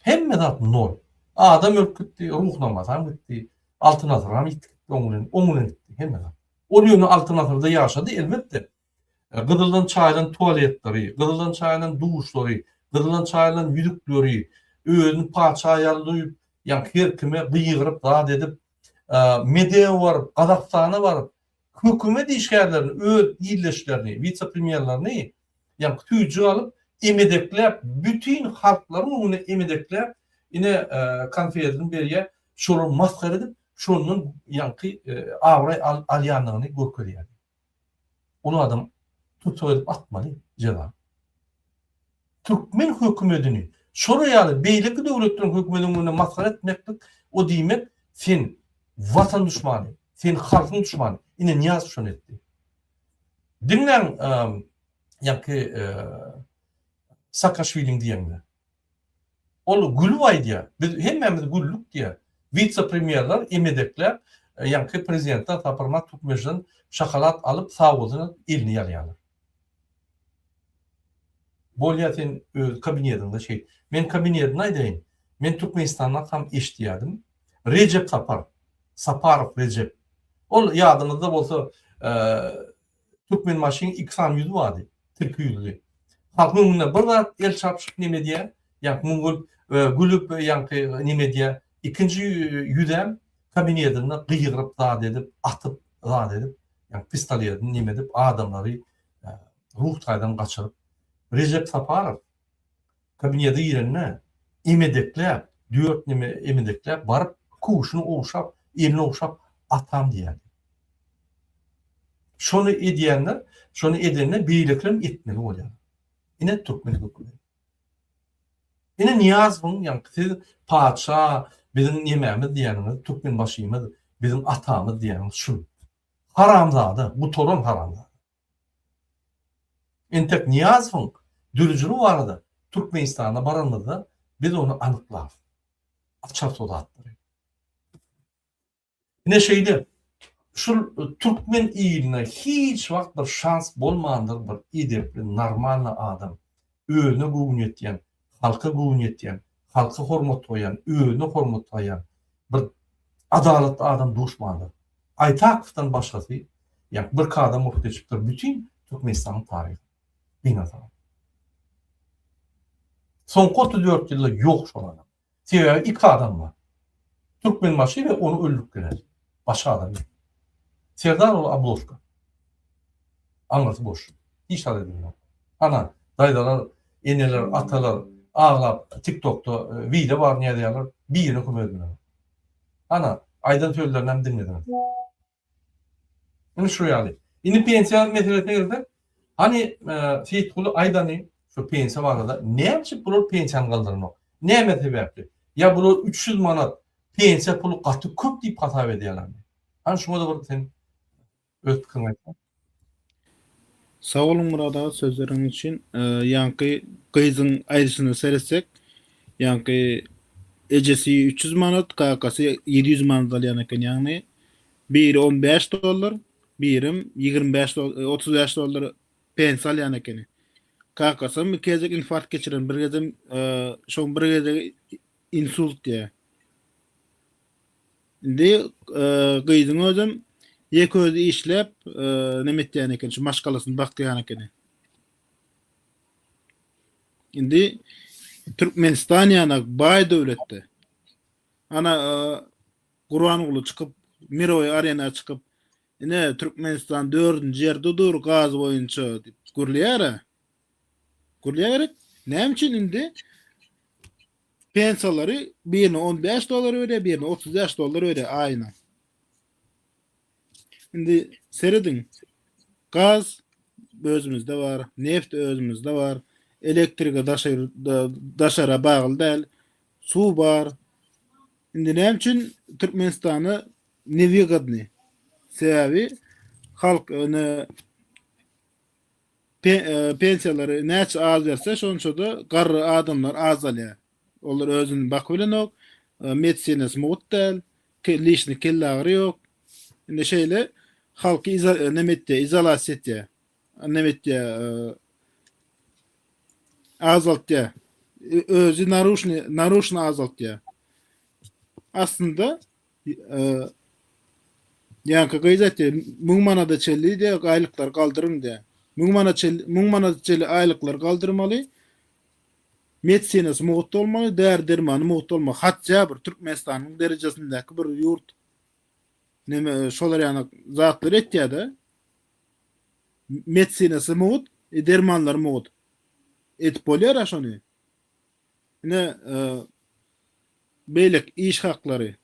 Hemme zat nol. Adam ölüp gitdi, Ruhnamasam gitdi, Altyn asyram ýitdi gitdi oň bilen, oň bilen gitdi hemme zat. Ol ýöne Altyn asyrda ýaşady elbetde. Gyzyldan çaýylan tualetleri, gyzyldan çaýylan duşlary, gyzyldan çaýylan ýüzükleri, özüni patyşa ýaly duýup, ýaňky her kime gygyryp zat edip, Medewe baryp, Gazagystana baryp, hökümet işgärlerini, öz ildeşlerini, wise-premýerlerini ýaňky tüýjük alyp, emedekläp, bütin halklaryň öňünde emedekläp, ine konfetini berýär, şolary masgara edip, şondan ýaňky abraý alýandygyny görkezýär. Ol adam tussag edip atmaly jeza. Türkmen hökümedini şolar ýaly beýleki döwletleriň hökümediniň öňünde masgara etmeklik o diýmek sen watan duşmany, sen halkyň duşmany. Ine Nyýazow şony etdi. Diňläň ýaňky Saakaşwiliň diýenini. Ol gülüp aýdýar. Biz hemmämiz güldük diýýär. Wise-premýerler emedekläp, ýaňky prezidentden Saparmyrat Türkmenbaşydan şokolad alyp, sag bolsun aýdyp, elini ýalýarlar. Bolýar sen öz kabinetiňde şeýt. Men kabinetini aýdaýyn. Men Türkmenistandakam eşidýärdim. Rejep Sapar, Saparow Rejep. Ol ýadyňyzda bolsa, Türkmenbaşyň iki sany ýüzi bardy, tilki ýüzli. Halkyň öňünde bir zat el çarpyşyp neme edýär, ýaňky muň gülüp, gülüp ýaňky neme edýär. Ikinji ýüzem kabinetinde gygyryp zat edip, atyp zat edip, ýaňky pistoletini neme edip adamlary ruh taýdan gaçyryp. Rejep Saparow Kabinete girende emedekläp, dört neme emedekläp baryp, köwşüni ogşap, elini ogşap, atam diýýärdi. Şony edýänler, şony edende beýlekilerem etmeli bolýar. Ine türkmen hökümeti. Ine Nyýazowyň ýaňky siz patyşa biziň nemämiz diýýäniňiz, türkmenbaşymyz, biziň atamyz diýýäniňiz şul. Haramzada, gutaran haramzada. Entek Nyýazowyň dörüjiligi barada Türkmenistana baranymyzda biz ony anyklarys. Açarys o zatlary. Ine şeýle, şul türkmen iline hiç wagt bir şans bolmandyr bir edepli, normalny adam. Özüne göwni ýetýän, halka göwni ýetýän, halka hormat goýýan, özüne hormat goýýan bir adalatly adam duşmandyr. Aýtakowdan başgasy, ýa birki adam bolup geçipdir bütin Türkmenistanyň taryhynda. Gynansaňam. Soňky 34 ýylda ýok şol adam. Sebäbi iki adam bar. Türkmenbaşy we ony öldürip gelen. Başga adam ýok. Serdar ol obložka. Aňyrsy boş. Hiç zat edilmok. Ana, daýzalar, eneler, atalar aglap TikTokda wideo baryny ýazýarlar, birine kömek edilenok. Ana, aýdan sözlerini hem diňlediňiz. Indi şu ýaly. Indi pensiýa meselesine gelsek, hany Seýitguly aýdany şu pensiýa barada näme üçin bular pensiýany galdyranok? Näme sebäpli? Ýa bular 300 manat pensiýa puly gaty köp diýip hasap edýärlermi? Hany şuňa-da bir sen öz pikiriňi aýtsaň. Sag boluň Myrat aga sözleriňiz üçin. Ýaňky gyzyň aýdyşyna seretsek, ýaňky ejesi 300 manat, kakasy 700 manat alýan eken. Ýagny biri 15 dollar, birem 25 35 dollar pensiýa alýan ekeni. Kakasam iki gezek infarkt geçiren, bir gezem şoň bir gezegi insult diýýär. Indi gyzyň özem ýeke özi işläp neme etýän eken, şu maşgalasyny bakýan ekeni. Indi Türkmenistan ýanak baý döwletde. Ana Gurbanguly çykyp, Miroý arena çykyp, ine Türkmenistan dördünji ýerde dur gaz boýunça diýip gürleýär-ä. Gürleýär gerek. Näme üçin indi Pensiýalary birine 15 dollar berýär, birine 35 dollar berýär aýyna. Indi serediň. Gaz özümizde bar, neft özümizde bar, elektrige daşary daşara bagly däl, suw bar. Indi näme üçin Türkmenistana newygodny? Sebäbi halk ine Pensiýalary näçe az berse, şonça-da garry adamlar azalýar. Olar özüni bakyp bilenok, medisinasy mugt däl, lişni kelleagyry ýok. Indi şeýle halky neme etýär, izolasiýa etýär. Neme etýär, azaltýar. Özi naruçny, naruçny azaltýar. Aslynda Ýaňky gyz aýtdy, 1000 manada çenli diýýär, aýlyklary galdyryň diýýär. 1000 manat çenli, 1000 manada çenli aýlyklary galdyrmaly. Medisinasy mugt bolmaly, däri-dermany mugt bolmaly. Hatja bir Türkmenistanyň derejesindäki bir ýurt neme şolar ýaly zatlar etýär-de. Medisinasy mugt, dermanlary mugt. Edip bolýar-a şony. Ine, beýleki iş haklary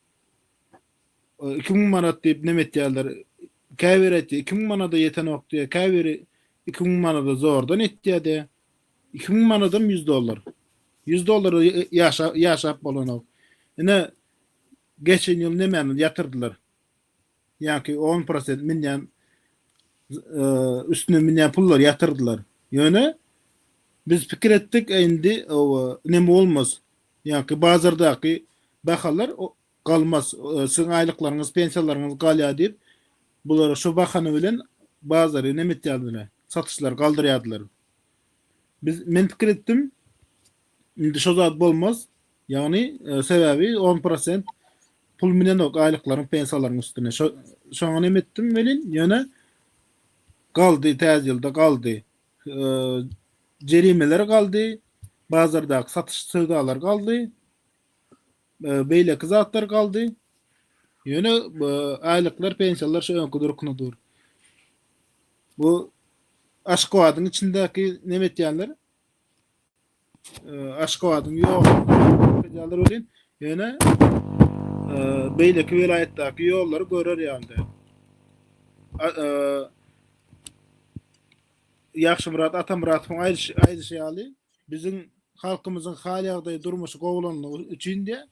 2000 manat diýip neme etýärler. Käbiri aýtýar 2000 manada ýetenok diýýär, käbiri 2000 manada zordan etýär diýýär. 2000 manadam 100 dollar. 100 dollara ýaşa ýaşap bolanok. Ine, geçen ýyl nemäni ýatyrdylar. Ýaňky on prosent münýän üstüne münýän pullary ýatyrdylar. Ýöne biz pikir etdik, indi neme bolmaz. Ýaňky bazardaky bahalar galmaz. Siziň aýlyklaryňyz, pensiýalaryňyz galýar diýip, bulara şu bahana bilen bazary neme etýärdiler, satyşlary galdyrýardylar. Biz men pikir etdim, indi şo zat bolmaz. Ýagny sebäbi on prosent pul münenok aýlyklaryň pensiýalaryň üstüne. Şo şoňa neme etdim welin ýöne galdy täze ýylda galdy. Jerimeler galdy, bazardaky satyş söwdalar galdy, beýleki zatlar galdy. Ýöne aýlyklar pensiýalar şu öňki durkuna dur. Bu Aşgabadyň içindäki neme etýänler Aşgabadyň ýollary welin, ýöne beýleki welaýatdaky ýollary görer ýaly däl. Ýagşymyrat Atamyradowyň aýdyşy ýaly, biziň halkymyzyň hal-ýagdaýy, durmuşy gowulanlygy üçin diýýär,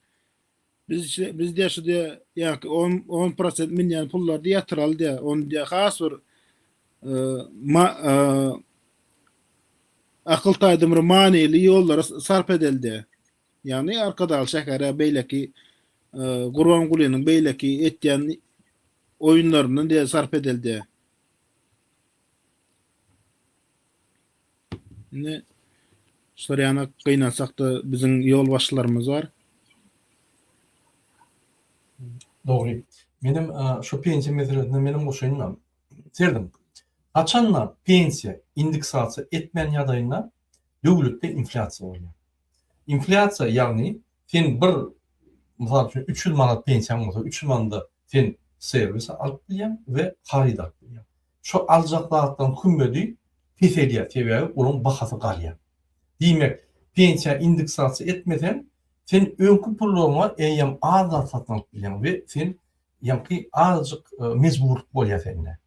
biz biz diýýär şu diýýär, ýaňky on prosent münýän pullary diýýär ýatyraly diýýär. Ony diýýär has bir Akyl taýdan bir manyly ýollara sarp edildi. Ýagny Arkadagly şähere beýleki Gurbangulynyň beýleki etýän oýunlaryndan diýe sarp edildi. Indi. Şular ýaly gynansak-da biziň ýolbaşçylarymyz bar. Dogry. Menem şu pensiýa meselesine menem goşaýynda. Serediň. Haçanda pensiýa indeksasiýa etmän ýagdaýynda döwletde inflýasiýa bolýar. Inflýasiýa ýagny sen bir mysal üçin 300 manat pensiýaň bolsa 300 manada sen serwis alyp bilýäň we haryt alyp bilýäň. Şo aljak zatlaryň hümmedi peselýär sebäbi olaryň bahasy galýar. Diýmek pensiýa indeksasiýa etmeseň sen öňki pullaryňa eýýäm az zat satyn alyp bilýäň we sen ýaňky azajyk mejburlyk bolýar sende.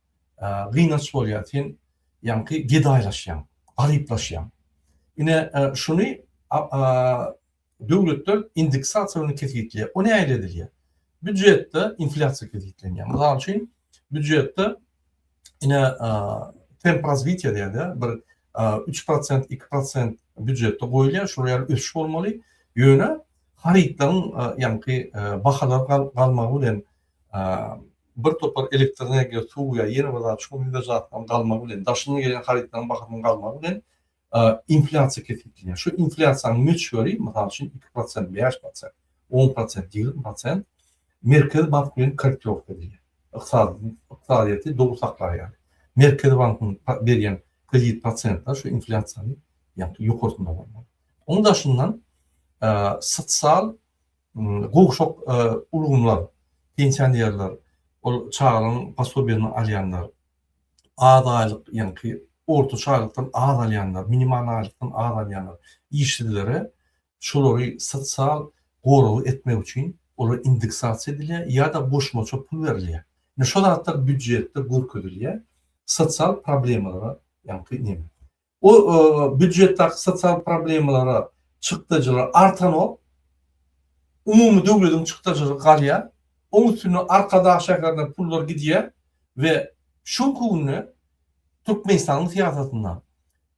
Gynanç bolýar sen ýaňky gedaýlaşýaň, garyplaşýaň. Ine şuny döwletler indeksasiýa bilen kesgitleýär. O nähili edilýär? Býujetde inflýasiýa kesgitlenýär. Mysal üçin, býujetde ine temp razwitiýa diýýär-de, bir 3%, 2% býujetde goýulýar, şol ýaly ösüş bolmaly. Ýöne harytlaryň ýaňky bahalary galmagy bilen bir topar elektroenergiýa, suw ýa ýene bir zat, şuňa meňzeş zatlaryň galmagy bilen, daşyndan gelýän harytlaryň bahasynyň galmagy bilen inflýasiýa kesgitlenýär. Şu inflýasiýanyň möçberi, mysal üçin, 2%, 5%, 10%, 20% Merkezi bank bilen korrektirowka edilýär. Ykdysadyýeti dogry saklar ýaly. Merkezi bankyň berýän kredit prosentleri şu inflýasiýany ýagny ýokarsynda bolmaly. Onuň daşyndan sosial gowşak ulgamlar, pensionerler, ol çagalaryň posobiýasyny alýanlar, az aýlyk, ýaňky ortaça aýlykdan az alýanlar, minimal aýlykdan az alýanlar, işsizlere şolary sosial goragy etmek üçin olar indeksasiýa edilýär ýa-da goşmaça pul berilýär. Ine şo zatlar býujetde görkezilýär, sosial problemalara ýaňky neme. O býujetdäki sosial problemalara çykdajylar artanok, umumy döwlediň çykdajylary galýar, oň üstüne Arkadag şäherine pullar gidýär we şu günde Türkmenistanyň syýasatynda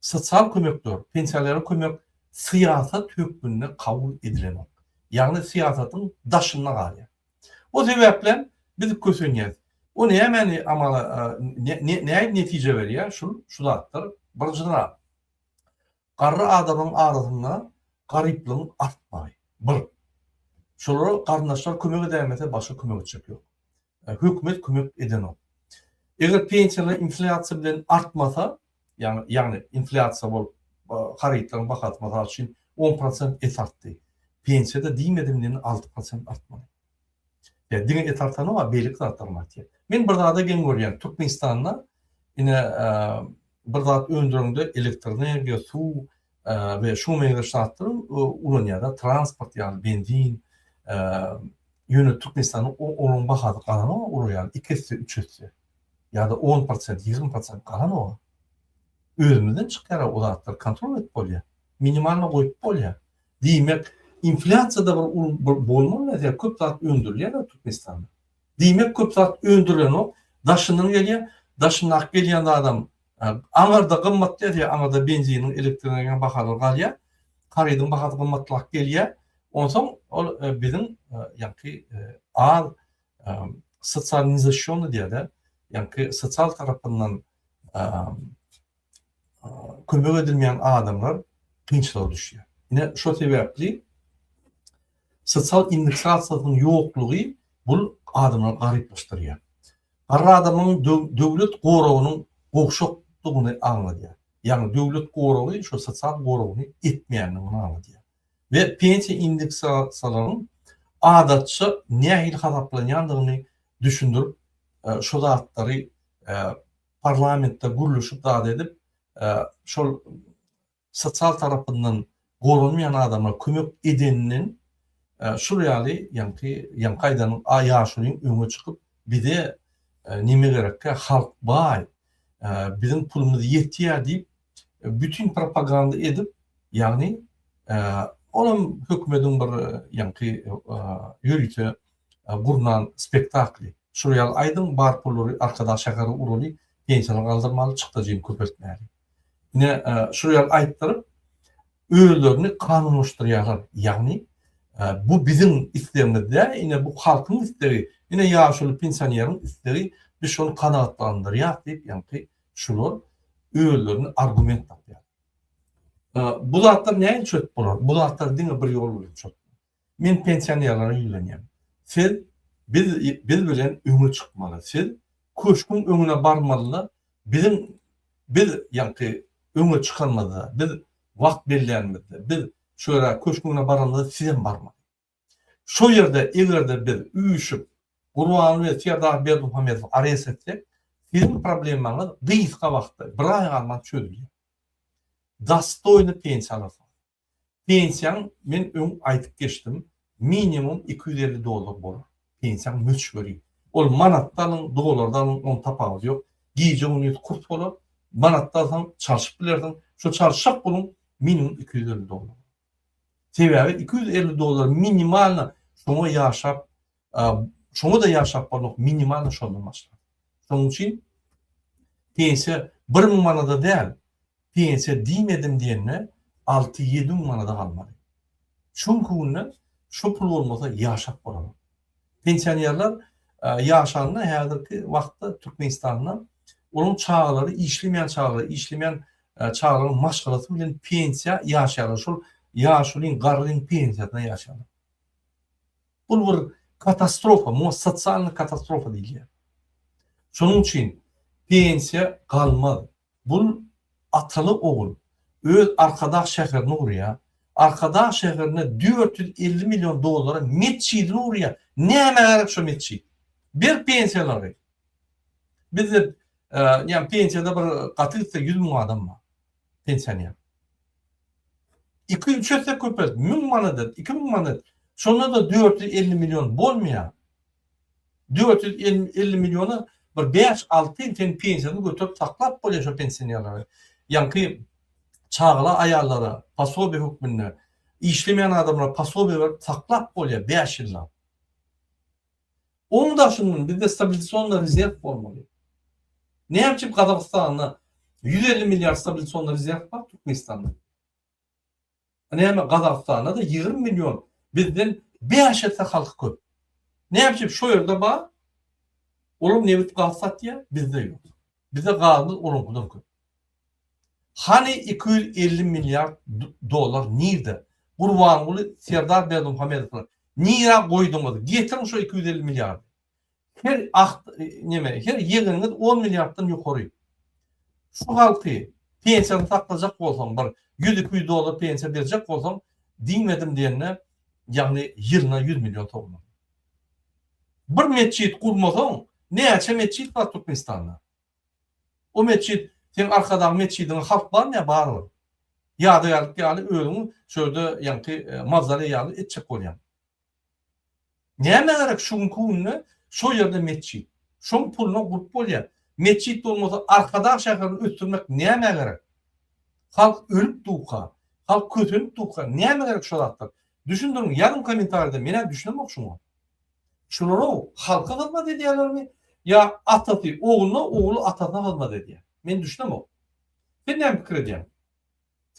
sosial kömekler, pensionerlere kömek syýasat hökmünde kabul edilenok. Ýagny syýasatyň daşynda galýar. O sebäplem biz kösenýäs. O nämäni amala nähili netije berýär? Şul şu zatlar. Birinji zat, garry adamlaryň arasynda garyplygyň artmagy. Bir. Şolara garyndaşlar kömek edäýmese başga kömek etjek ýok. Hökümet kömek edenok. Eger pensiýalar inflýasiýa bilen artmasa, ýagny ýagny inflýasiýa bolup harytlaryň bahasy mysal üçin 10 prosent et artdy. Pensiýada diýmedim diýen 6 prosent artmaly. Ýa diňe et artanok, a beýleki zatlaram artýar. Men bir zada geň görýän, Türkmenistanda ine bir zat öndüreňde elektroenergiýa, suw we şuňa meňzeş zatlary ulanýar-da, transport ýaly, benzin, ýöne Türkmenistanda olaryň bahasy galanok olar ýaly iki esse, üç esse ýa-da on prosent, 20 prosent galanok. Özümizden çykýar o zatlary kontrol edip bolýar. Minimalno goýup bolýar. Diýmek, inflýasiýada bir bolmaly näse, köp zat öndürilýär Türkmenistanda. Diýmek, köp zat öndürilenok, daşyndan gelýär, daşyndaky gelýän zadam aňyrda gymmat gelýär, aňyrda benziniň, elektroenergiýanyň bahalary galýar, harydyň bahasy gymmatlap gelýär. Onsoň ol biziň ýaňky az sosial nezaşýonnyý diýýär-de, ýaňky sosial tarapyndan kömek edilmeýän adamlar kynçylyga düşýär. Ine şo sebäpli sosial indeksasiýasynyň ýoklugy bul adamlary garyplaşdyrýar. Garry adamyň döwlet goragynyň gowşakdygyny aňladýar. Ýagny döwlet goragy şo sosial goragyny etmeýändigini aňladýar. We pensiýa indeksasiýalaryň adatça nähili hasaplanýandygyny düşündirip, şo zatlary parlamentde gürleşip zat edip, şol sosial tarapyndan goralmaýan adama kömek edeninden şul ýaly ýaňky ýaňky aýdan ýaşulyň öňe çykyp bize neme gerekkä halk baý biziň pulumyz ýetýär diýip bütin propaganda edip ýagny olam hökümediň bir ýaňky ýörite gurnan spektakly. Şul ýaly aýdyň bar pullary Arkadag şähere uraly pensiýalar galdyrmaly çykdajyny köpeltmäli. Ine şul ýaly aýtdyryp özlerini kanunlaşdyrýarlar. Ýagny bu biziň islegimiz däl, ine bu halkyň islegi, ine ýaşuly pensioneriň islegi, biz şony kanagatlandyrýas diýip ýaňky şular özlerini argument tapýarlar. Bu zatlar nähili çözüp bolar? Bu zatlar diňe bir ýol bilen çözüp bolar. Men pensionerlere ýüzlenýän. Siz biz biz bilen öňe çykmaly. Siz köşgüň öňüne barmalyda biziň biz ýaňky öňe çykanymyzda, biz wagt bellänimizde, biz şu ýere köşgüň öňüne baranymyzda sizem barmaly. Şo ýerde eger-de biz üýşüp Gurbanguly Serdar Berdimuhamedowy arest etsek, siziň problemaňyz gysga wagtda, bir aý galman çözülýär. Dostoýny pensiýa alarsyňyz. Pensiýaň men öň aýdyp geçdim, minimum 250 dollar bolar. Pensiýaň möçberi. Ol manatda alyň, dollarda alyň, onuň tapawudy ýok. Gije-gündiz kurs bolar. Manatda alsaň çalşyp bilersiň. Şo çalşjak puluň minimum 250 dollar. Sebäbi 250 dollar minimalno şoňa ýaşap, şoňa-da ýaşap bolmak minimalno şondan başlar. Şonuň üçin pensiýa 1000 manada däl, pensiýa diýmedim diýende 6-7 müň manada galmaly. Şu günki günde şo pul bolmasa ýaşap bolanok. Pensionerler ýaşanda häzirki wagtda Türkmenistanda olaryň çagalary işlemeýän çagalary, işlemeýän çagalaryň maşgalasy bilen pensiýa ýaşaýarlar. Şol ýaşulyň, garryň pensiýasyna ýaşaýarlar. Bu bir katastrofa, muňa sosialnyý katastrofa diýilýär. Şonuň üçin pensiýa galmaz. Bul ataly ogul öz Arkadag şäherini gurýar. Arkadag şäherinde 450 million dollara metjidini gurýar. Nämä gerek şo metjit? Ber pensiýalary. Bizde ýa pensiýada bir gaty gitse 100 müň adam bar. Pensioner. 2-3 esse köpelt, 1000 manat et, 2000 manat et. Şonda-da 450 million bolmaýar. 450 milliona bir bäş-alty ýyl sen pensiýasyny göterip saklap bolýar şo pensionerleri. Ýaňky çagala aýallara posobiýe hökmünde işlemeýän adamlara posobiýe berip saklap bolýar bäş ýyllap. Oň daşyndan bizde stabilizasionnyý rezerw bolmaly. Näme üçin Gazagystanda 150 milliard stabilizasionnyý rezerw bar Türkmenistanda? Näme Gazagystanda-da 20 million bizden 5 esse halky köp. Näme üçin şo ýerde bar? Olar nebit gaz satýar, bizde ýok. Bizde gazymyz olaňkydan köp. Hany 250 milliard dollar nirde? Gurbanguly Serdar Berdimuhamedowlar nirä goýduňyz? Getiriň şo 250 milliardy. Her ah neme, her ýegeniňiz 10 milliarddan ýokary. Şu halky pensiýasyny saklajak bolsaň, bir 100-200 dollar pensiýa berjek bolsaň, diýmedim diýende, ýagny ýylyna 100 million sowmaly. Bir metjit gurmasaň, näçe metjit bar Türkmenistanda? O metjit, seň Arkadag metjidiňe halk barmyýar barybir. Ýadygärlik ýaly özüňi şu ýerde ýaňky mawzoleý ýaly etjek bolýaň. Nämä gerek şu günki günde şo ýerde metjit? Şoň puluna gurup bolýar. Metjit bolmasa Arkadag şäherini ösdürmek nämä gerek? Halk ölüp durka, halk kösenip durka nämä gerek şo zatlar? Düşündiriň, ýazyň kommentariýada, men-ä düşünemok şuňa. Şular-ow halka hyzmat edýärlermi ýa atasy ogluna, ogly atasyna hyzmat edýär? Men düşünemok. Sen näme pikir edýäň?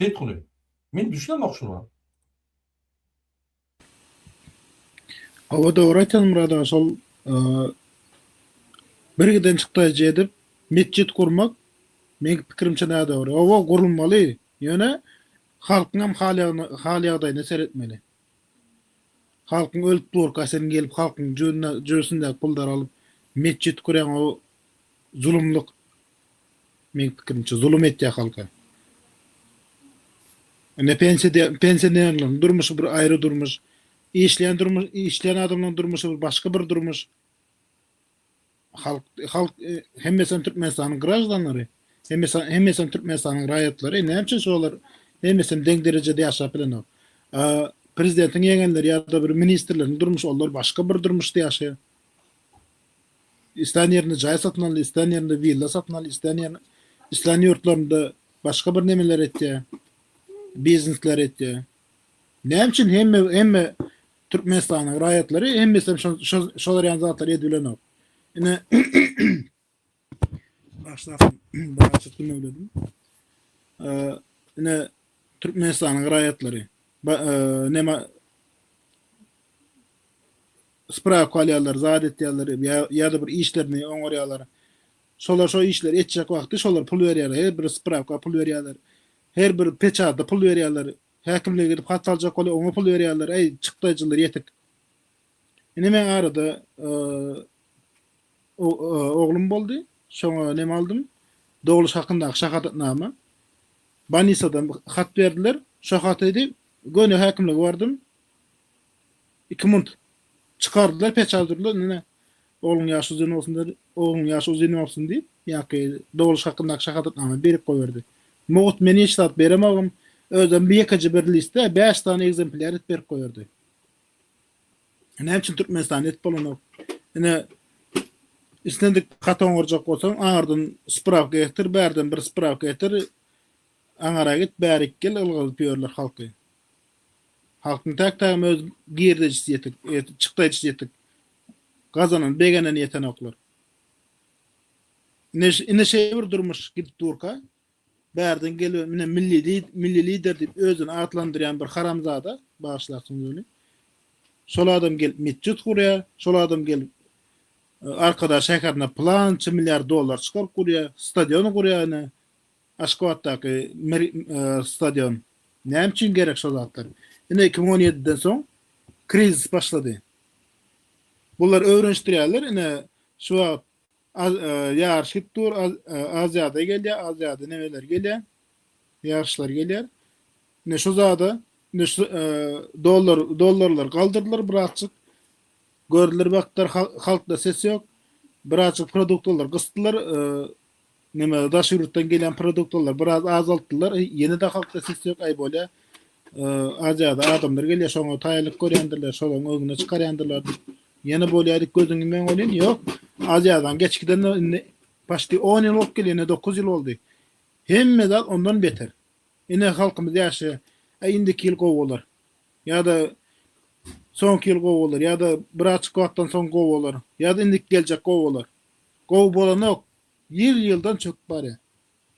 Seýitguly, men düşünemok şulara. Hawa dogry aýtýaň Myrat aga şol bir giden çykdaýjy edip metjit gurmak meň pikirimçe nädogry. Hawa gurulmaly ýöne halkyňam hal ýagdaýyna seretmeli. Halkyň ölüp durka sen gelip halkyň jübüsindäki pullary alyp metjit gurýaň o zulumlyk. Meň pikirimçe zulum etýär halka. Ine pensiýa pensionerleriň durmuşy bir aýry durmuş, işleýän durmuş, işleýän adamlaryň durmuşy bir başga bir durmuş. Halk halk hemmesi hem Türkmenistanyň graždanlary, hemmesi hemmesi hem Türkmenistanyň raýatlary. Näme üçin şolar hemmesi hem deň derejede ýaşap bilenok? Prezidentiň ýegenleri ýa-da bir ministrleriň durmuşy olar başga bir durmuşda ýaşaýar. Islän ýerinde jaý satyn aldy, islän ýerinde willa satyn aldy, islän ýer islän ýurtlarynda başga bir nemeler etýär. Biznesler etýär. Näme üçin hemme hemme Türkmenistanyň raýatlary hemmesi hem şo şolar ýaly zatlary edip bilenok. Ine başlasyn birazjyk dümewledim. Ine Türkmenistanyň raýatlary neme sprawka alýarlar, zat etýärler ýa-da bir işlerini oňarýarlar. Şolar şo işleri etjek wagty şolar pul berýärler. Her bir sprawka pul berýärler. Her bir peçada pul berýärler. Häkimlige gidip hat aljak bolýar, oňa pul berýärler. Äý, çykdaýjylar ýetik. Indi men arada oglum boldy. Şoňa neme aldym? Dogluş hakyndaky şahadatnama. Bolnisadan hat berdiler. Şo haty diýip, göni häkimlige bardym. 2 munt çykardylar, peçat urdular. Ine, ogluň ýaşy uzyn bolsun diýip, ogluň ýaşy uzyn bolsun diýip, ýa-ki dogluş hakyndaky şahadatnama berip goýberdi. Mugt men hiç zat beremogum. Özem bir ýekeje bir listde 5 sany ekzemplýar edip berip goýberdi. Näme üçin Türkmenistan edip bolanok? Ine islendik hat oňarjak bolsaň, aňyrdan sprawka getir, bärden bir sprawka getir, aňara git, bärik gel, ylgadyp ýörler halky. Halkyň täk-tägem öz girdejisi ýetik, çykdaýjysy ýetik. Gazanan, begeneni ýetenoklar. Ine, ine şeýle bir durmuş gidip durka, Bärden gelip ine milli milli lider diýip özüni atlandyrýan bir haramzada, bagyşlarsyňyz ony. Şol adam gelip metjit gurýar, şol adam gelip e, Arkadag şäherine pylança milliard dollar çykaryp gurýar, stadion gurýar ine. Aşgabatdaky e, stadion. Näme üçin gerek şol zatlar? Ine 2017-den soň krizis başlady. Bular öwrenişdirýärler ine şu wagt Ýaryş gidip dur, Aziada gelýär, Aziada nemeler gelýär, ýaryşlar gelýär. Ine şu zada, ine şu dollar, dollarlar galdyrdylar birazjyk. Gördüler bakdylar halkda ses ýok. Birazjyk produktlar gysdylar. Neme daşary ýurtdan gelýän produktlar biraz azaltdylar. Ýene-de halkda ses ýok, aý bolýar. Aziada adamlar gelýär, şoňa taýýarlyk görýändirler, şolaryň öňüne çykarýandyrlar diýip. Ýene bolýar diýip gözüň ýumýaň welin, ýok. Aziýadan geç gidende indi paçti on ýyl bolup gelýär, ine dokuz ýyl boldy. Hemme zat ondan beter. Ine halkymyz ýaşaýar. Äý indiki ýyl gowy bolar. Ýa-da soňky ýyl gowy bolar, ýa-da birazçyk wagtdan soň gowy bolar, ýa-da indiki geljek gowy bolar. Gowy bolanok. Ýyl-ýyldan çöküp barýar.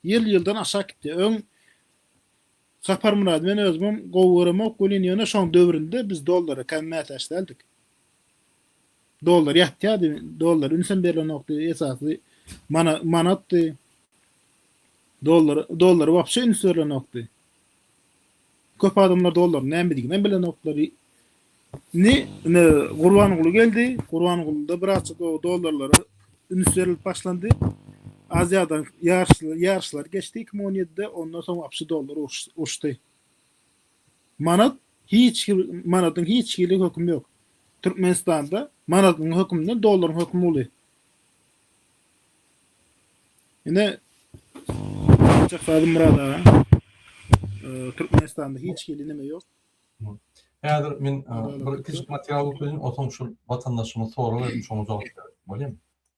Ýyl-ýyldan aşak gitýär. Öň Saparmyrady men özümem gowy göremok welin ýöne şoň döwründe biz dollara kän mätäç däldik. Dollar ýatýardy, dollar ünsem berlenokdy, esasy mana manatdy. Dollar dollara wapşe üns berlenokdy. Köp adamlar dollaryň nämediginem bilenoklar. Indi ine Gurbanguly geldi. Gurbangulyda birazjyk o dollarlara üns berilip başlandy. Aziýadan ýaryşlar, ýaryşlar geçdi 2017-de, ondan soň wapşe dollar uçdy. Manat hiç manadyň hiç hili hökümi ýok. Türkmenistanda manadyň höküminden dollaryň hökümi uly. Ine aýtjak zadym Myrat aga. Türkmenistanda hiç hili neme ýok. Häzir men bir kiçijik material okaýyn, onsoň şul watandaşymyz sorag berdi, şoňa jogap berjek bolýan.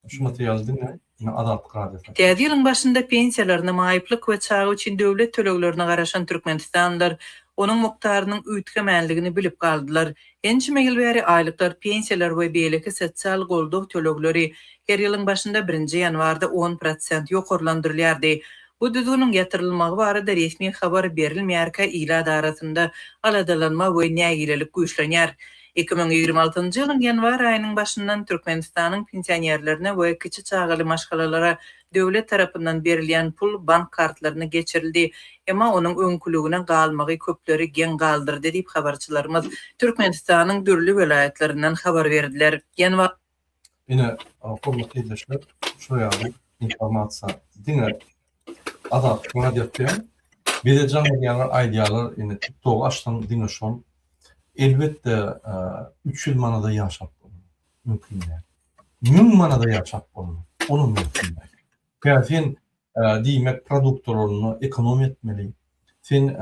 Şu materialy diňle, ine Azatlyk Radiosy. Täze ýylyň başynda pensiýalaryna, maýyplyk we çaga üçin döwlet töleglerine garaşan türkmenistanlylar onuň mukdarynyň üýtgemänligini bilip galdylar. Ençeme ýyl bäri aýlyklar, pensiýalar we beýleki sosial goldaw tölegleri her ýylyň başynda birinji ýanwarda 10 prosent ýokarlandyrylýardy. Bu düzgüniň ýatyrylmagy barada resmi habar berilmeýärkä ilat arasynda aladalanma we nägilelik güýçlenýär. 2026-njy ýylyň ýanwar aýynyň başyndan Türkmenistanyň pensionerlerine we kiçi çagaly maşgalalara döwlet tarapyndan berilýän pul bank kartlaryna geçirildi. Emma onuň öňküligine galmagy köpleri geň galdyrdy diýip, habarçylarymyz Türkmenistanyň dürli welaýatlaryndan habar berdiler. Ýanwar. Ine, hormatly ildeşler, şular ýaly informasiýa diňe Azatlyk Radiosy bize jaň edýänler aýdýarlar, ine TikTok açsaň diňe şol. Elbetde, 300 manada ýaşap bolmaz. Mümkin däl. 1000 manada ýaşap bolmaz. Olam mümkin däl. Tä sen diýmek produktlarynda ekonom etmeli. Sen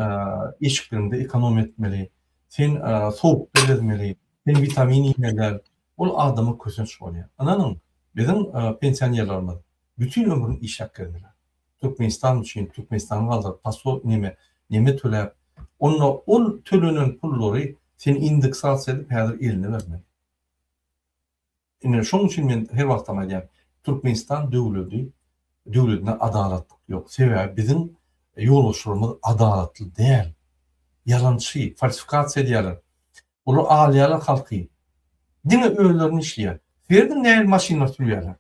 eşiklerinde ekonom etmeli. Sen sowukda gezmeli. Sen witamin iýmeli däl. Ol adama kösenç bolýar. Ynanyň, biziň pensionerlerimiz bütin ömrüni işläp gezdiler. Türkmenistan üçin, Türkmenistany galdyryp, paso neme, neme töläp, onda ol tölenen pullary sen indeksasiýa edip häzir eline bermeli. Ine şonuň üçin men her wagtam aýdýan, Türkmenistan döwledi, döwledinde adalatlyk ýok. Sebäbi biziň ýolbaşçylarymyz adalatly däl. Ýalançy, falsifikasiýa edýärler. Olar alýarlar halky. Diňe özlerini işleýär. Serediň nähili maşynlar sürýärler.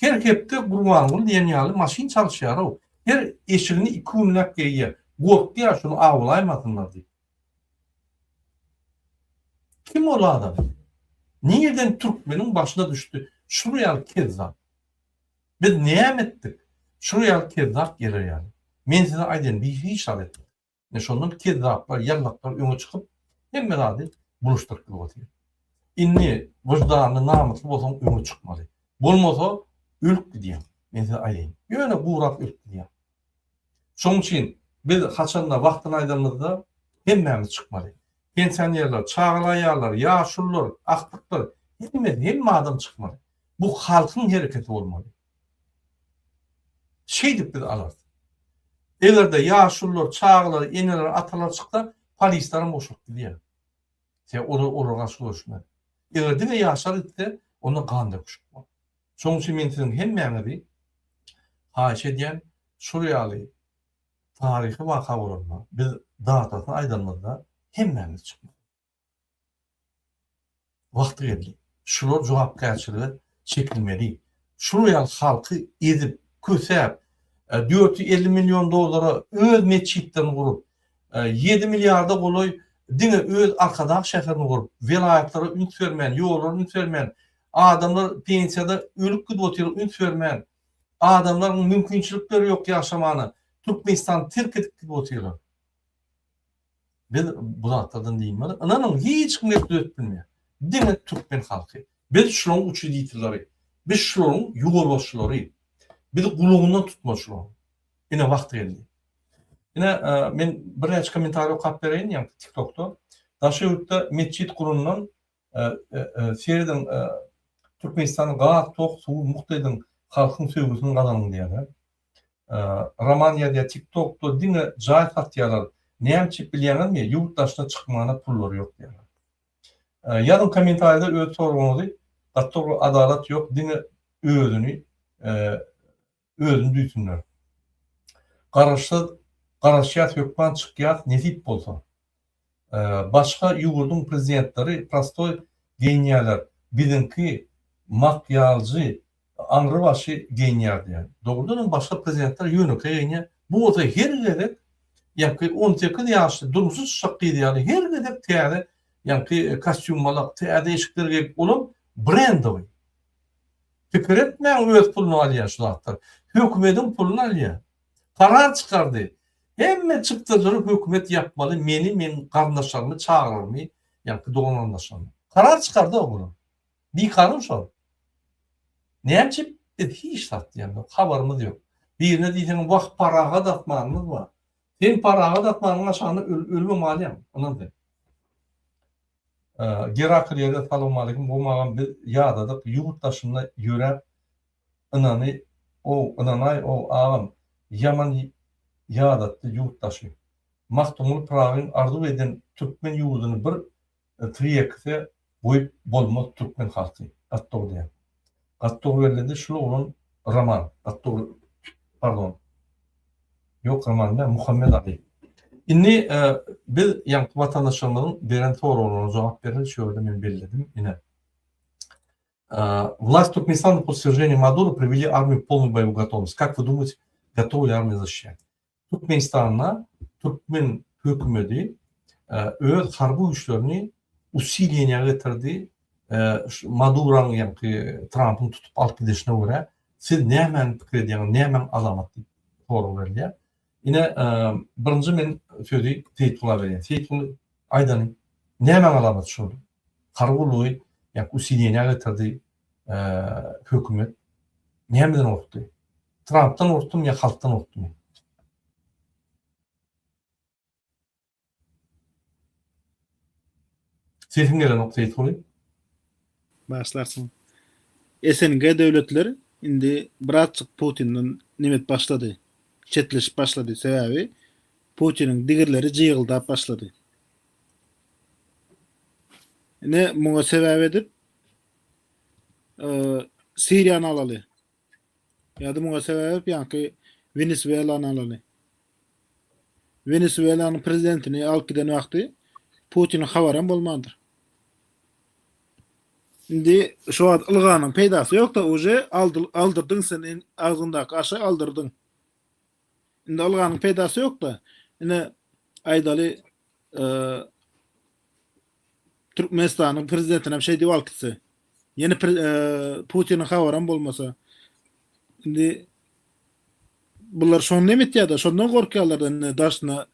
Her hepde Gurbanguly diýen ýaly maşyn çalyşýar-ow. Her eşigini iki günläp geýýär. Gorkýar şuny awlaýmasynlar diýip. Kim ol adam? Nirden türkmeniň başyna düşdi şul ýaly kezzap? Biz näme etdik? Şul ýaly kezzap geler ýaly. Men size aýdaýyn, biz hiç zat etmedik. Ine şondan kezzaplar, ýallaklar öňe çykyp, hemme zady bulaşdyryp gidip otyr. Indi wyždanly, namysly bolsaň öňe çykmaly. Bolmasa ölüp gidýäň. Men size aýdaýyn. Ýöne gurap ölüp gidýäň. Şonuň üçin biz haçanda wagtyny aýdanymyzda hemmämiz çykmaly. Pensionerler, çagaly aýallar, ýaşulular, agtyklar, hemmesi, hemme adam çykmaly. Bu halkyň hereketi bolmaly. Şeýdip biz alarys. Eger-de ýaşulular, çagalar, eneler, atalar çyksa, polislerem goşulyp gidýär. Sebäbi olar olara garşy göreşmez. Eger diňe ýaşlar gitse, onda gan döküşik bolar. Şonuň üçin men siziň hemmäňizi haýyş edýän, şul ýaly taryhy waka bolanda, biz datasyny aýdanymyzda hemmämiz çykmaly. Wagty geldi. Şular jogapkärçilige çekilmeli. Şular ýaly halky ezip, kösäp, 450 million dollara öz metjitlerini gurup, 7 milliarda golaý diňe öz Arkadag şäherini gurup, welaýatlara üns bermän, ýollara üns bermän, adamlar pensiýada ölüp gidip otyr, üns bermän, adamlaryň mümkinçilikleri ýok ýaşamana, Türkmenistany terk edip gidip otyrlar. Biz bu zatlardan dynmaly. Ynanyň, hiç kim gelip düzetip bilmeýär. Diňe türkmen halky. Biz şularyň uçreditellary. Biz şularyň ýolbaşçylary. Biz gulagyndan tutmaly şularyň. Ine wagty geldi. Ine men birnäçe kommentariý okap bereýin ýaňky TikTokda. Daşary ýurtda metjit gurundan serediň Türkmenistanyň gaz, tok, suwy mugt ediň, halkyň söýgüsini gazanyň diýýärler. Roman ýazýar TikTokda diňe jaý satýarlar. Näme üçin bilýäňizmi? Ýurt daşyna çykmana pullary ýok diýýärler. Ýazyň kommentariýada öz soragyňyzy. Gaty dogry adalat ýok diňe özüni özüni duýsunlar. Garaşsyz garaşýas hökman çykýas nesip bolsa. Başga ýurduň prezidentleri prostoý geýinýäler biziňki makýaljy aňry başy geýinýär diýýär. Dogrudanam başga prezidentler ýönekeý geýinýär. Bu bolsa her gezek ýaňky 18 ýaşly durmuşa çykjak gyz ýaly her gezek täze ýaňky kostýum malak täze eşikler geýip olam brendowy. Pikir etmäň öz puluny alýar şu zatlar. Hökümediň puluny alýar. Karar çykardy. Hemme çykdajylary hökümet ýapmaly meni meň garyndaşlarymy çagalarymy ýaňky dogan garyndaşlarymy. Karar çykardy olar. Bikanun şol. Näme üçin biz hiç zat diýemzok habarymyz ýok. Birine diýseň wah parahat asmanymyz bar. Sen parahat asmanyň aşagynda ölübem galýaň ynan sen. Gerakl ýerde salowmaleýkim gum agam biz ýadadyk ýurt daşynda ýöräp ynany ow ynanaý ow agam ýaman ýadatdy ýurt daşy. Magtymguly Pyragyň arzuw eden türkmen ýurduny bir triekse goýup bolmaz türkmen halky. Gaty dogry diýýäň. Gaty dogry belledi şul oglan Roman. Gaty dogry pardon. Ýok Roman däl Muhammet Ali. Indi biz ýaňky watandaşlarymyzyň beren soraglaryna jogap bereli şu ýerde men belledim ine. Власть Туркменистана после свержения Мадуро привели армию в полную боевую готовность. Как вы думаете, готова ли армия защищать? Türkmenistanda türkmen hökümeti öz harby güýçlerini usileniýä getirdi. Maduranyň ýaňky Trampyň tutup alyp gidişine görä, siz nämäni pikir edýäňiz, nämäň alamat diýip sorag berilýär. Ine, birinji men sözi Seýitgula berýän. Seýitguly aýdany, nämäň alamaty şol? Harby gullugy ýaňky usileniýä getirdi hökümet. Nämeden gorkdy? Trampdan gorkdumy ýa halkdan gorkdumy? Sesiň gelenok Seýitguly. Başlarsyň. SNG döwletler indi birazjyk Putinden nemet başlady. Çetleşip başlady. Sebäbi Putiniň digirleri jygyldap başlady. Ine muňa sebäp edip Siriýany alaly. Ýa-da muňa sebäp ýaňky Wenesuelany alaly. Wenesuelanyň prezidentini alyp giden wagty Putiniň habaram bolmandyr. Indi şu wagt ylganyň peýdasy ýok-da, uje aldyrdyň sen agzyňdaky aşy aldyrdyň. Indi ylganyň peýdasy ýok-da. Ine, aýdaly, Türkmenistanyň prezidentinem şeý diýip alyp gitse. Ýene Putiniň habaram bolmasa. Indi bular şony neme etýär-de, şondan gorkýarlar-da indi daşyna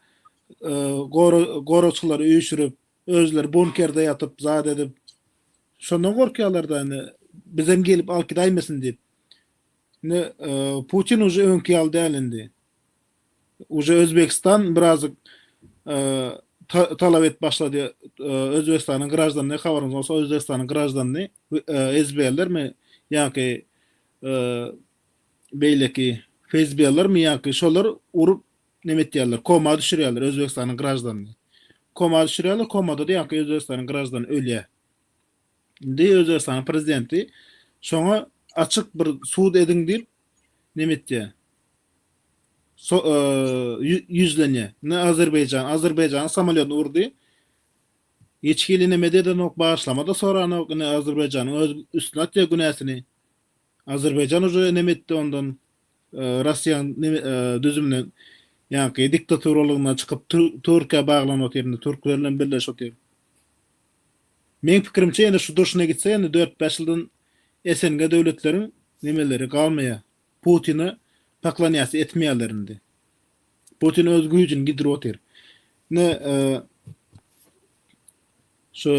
goragçylary üýşürip, özleri bunkerde ýatyp, zat edip. Şondan gorkýarlar-da indi bizem gelip alyp gidäýmesin diýip. Indi Putin uje öňki ýaly däl indi. Uje Özbegistan birazjyk talap edip başlady. Özbegistanyň graždanyny habaryňyz bolsa Özbegistanyň graždanyny SBL-lermi ýa-ki beýleki FSB-lermi ýa-ki şolar urup neme etýärler, koma düşürýärler Özbegistanyň graždanyny. Koma düşürýärler, komada-da ýa-ki Özbegistanyň graždany ölýär. Indi Özbegistanyň prezidenti şoňa açyk bir sud ediň diýip neme etýär. So, ýüzlenýär. Indi Azerbaýjan, Azerbaýjanyň samolýotyny urdy. Hiç hili neme de edenok, bagyşlama-da soranok. Indi Azerbaýjanyň öz üstüne atýar günäsini. Azerbaýjan uje neme etdi ondan Russiýanyň düzüminden ýaňky diktaturalygyndan çykyp Türkiýä baglanyp otyr indi türkler bilen birleşip otyr. Meň pikirimçe ýene şu durşuna gitse ýene dört-bäş ýyldan SNG döwletleriň nemeleri galmaýar. Putine paklanýasy etmeýärler indi. Putin öz güýjüni gidirip otyr. Ine şu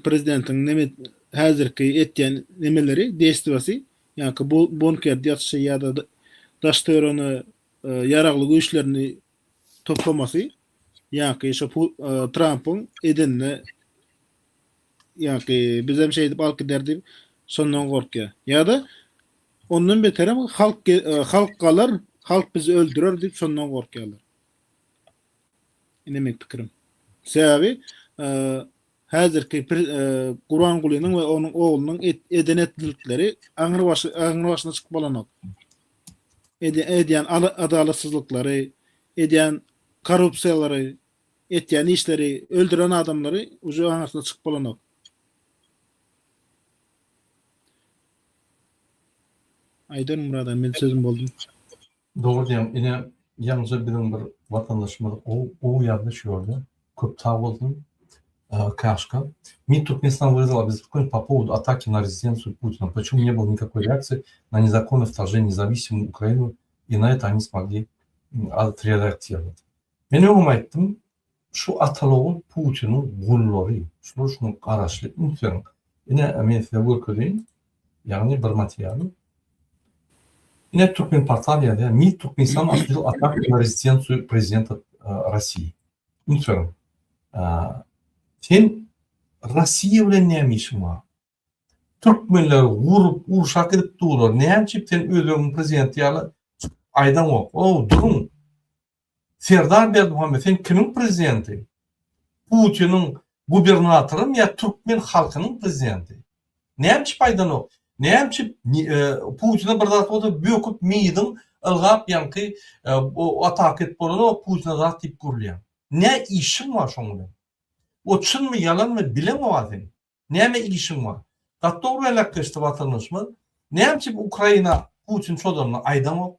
prezidentiň neme häzirki etýän nemeleri deýstwasy ýaňky bunkerde ýatyşy ýa-da daş-töweregine ýaragly güýçlerini toplamasy ýaňky şo Trampyň edenine ýaňky bizem şeýdip alyp gider diýip şondan gorkýar. Ýa-da ondan beterem halk halk galar, halk bizi öldürer diýip şondan gorkýarlar. Ine meň pikirim. Sebäbi häzirki Gurbangulynyň we onuň oglunyň eden etdilikleri aňry başy aňry başyna çykyp bolanok. Edýän adalatsyzlyklary, edýän korrupsiýalary, etýän işleri, öldüren adamlary uje aňyrsyna çykyp bolanok. Aýdan Myrat aga, men sözüm boldy. Dogry diýýäň ine ýaňyja biziň bir watandaşymyz gowy ýazdy şu ýerde köp sag bolsun Kaşka. МИД Туркменистана выразил обеспокоенность по поводу атаки на резиденцию Путина. Почему не было никакой реакции на незаконное вторжение в независимую Украину и на это они смогли отреагировать. Men öňem aýtdym, şu ataly-ogul Putiniň gullary, şular şuňa garaşly, üns beriň. Ine, men size görkezeýin, ýagny bir materialy. Ine, Türkmenportal ýazýar, MID Türkmenistana osudil ataku na rezidensiýu prezidenta Rossiýi. Üns beriň. Sen Rossiýa bilen näme işiň bar? Türkmenleri gurup, urşa gidip durlar. Näme üçin sen özbegiň prezidenti ýaly çykyp aýdaňok? Ow, duruň. Serdar Berdimuhamedow sen kimiň prezidenti? Putiniň gubernatorymy ýa türkmen halkynyň prezidenti? Näme üçin aýdanok? Näme üçin Putine bir zat bolsa böküp midiň ylgap ýaňky ataka edip bolanok Putine zat diýip gürleýäň. Nä işiň bar şoň bilen? O çynmy ýalanmy bileňoga sen. Näme işiň bar? Gaty dogry belläp geçdi watandaşymyz. Näme üçin Ukraina Putin çozanyny aýdaňok?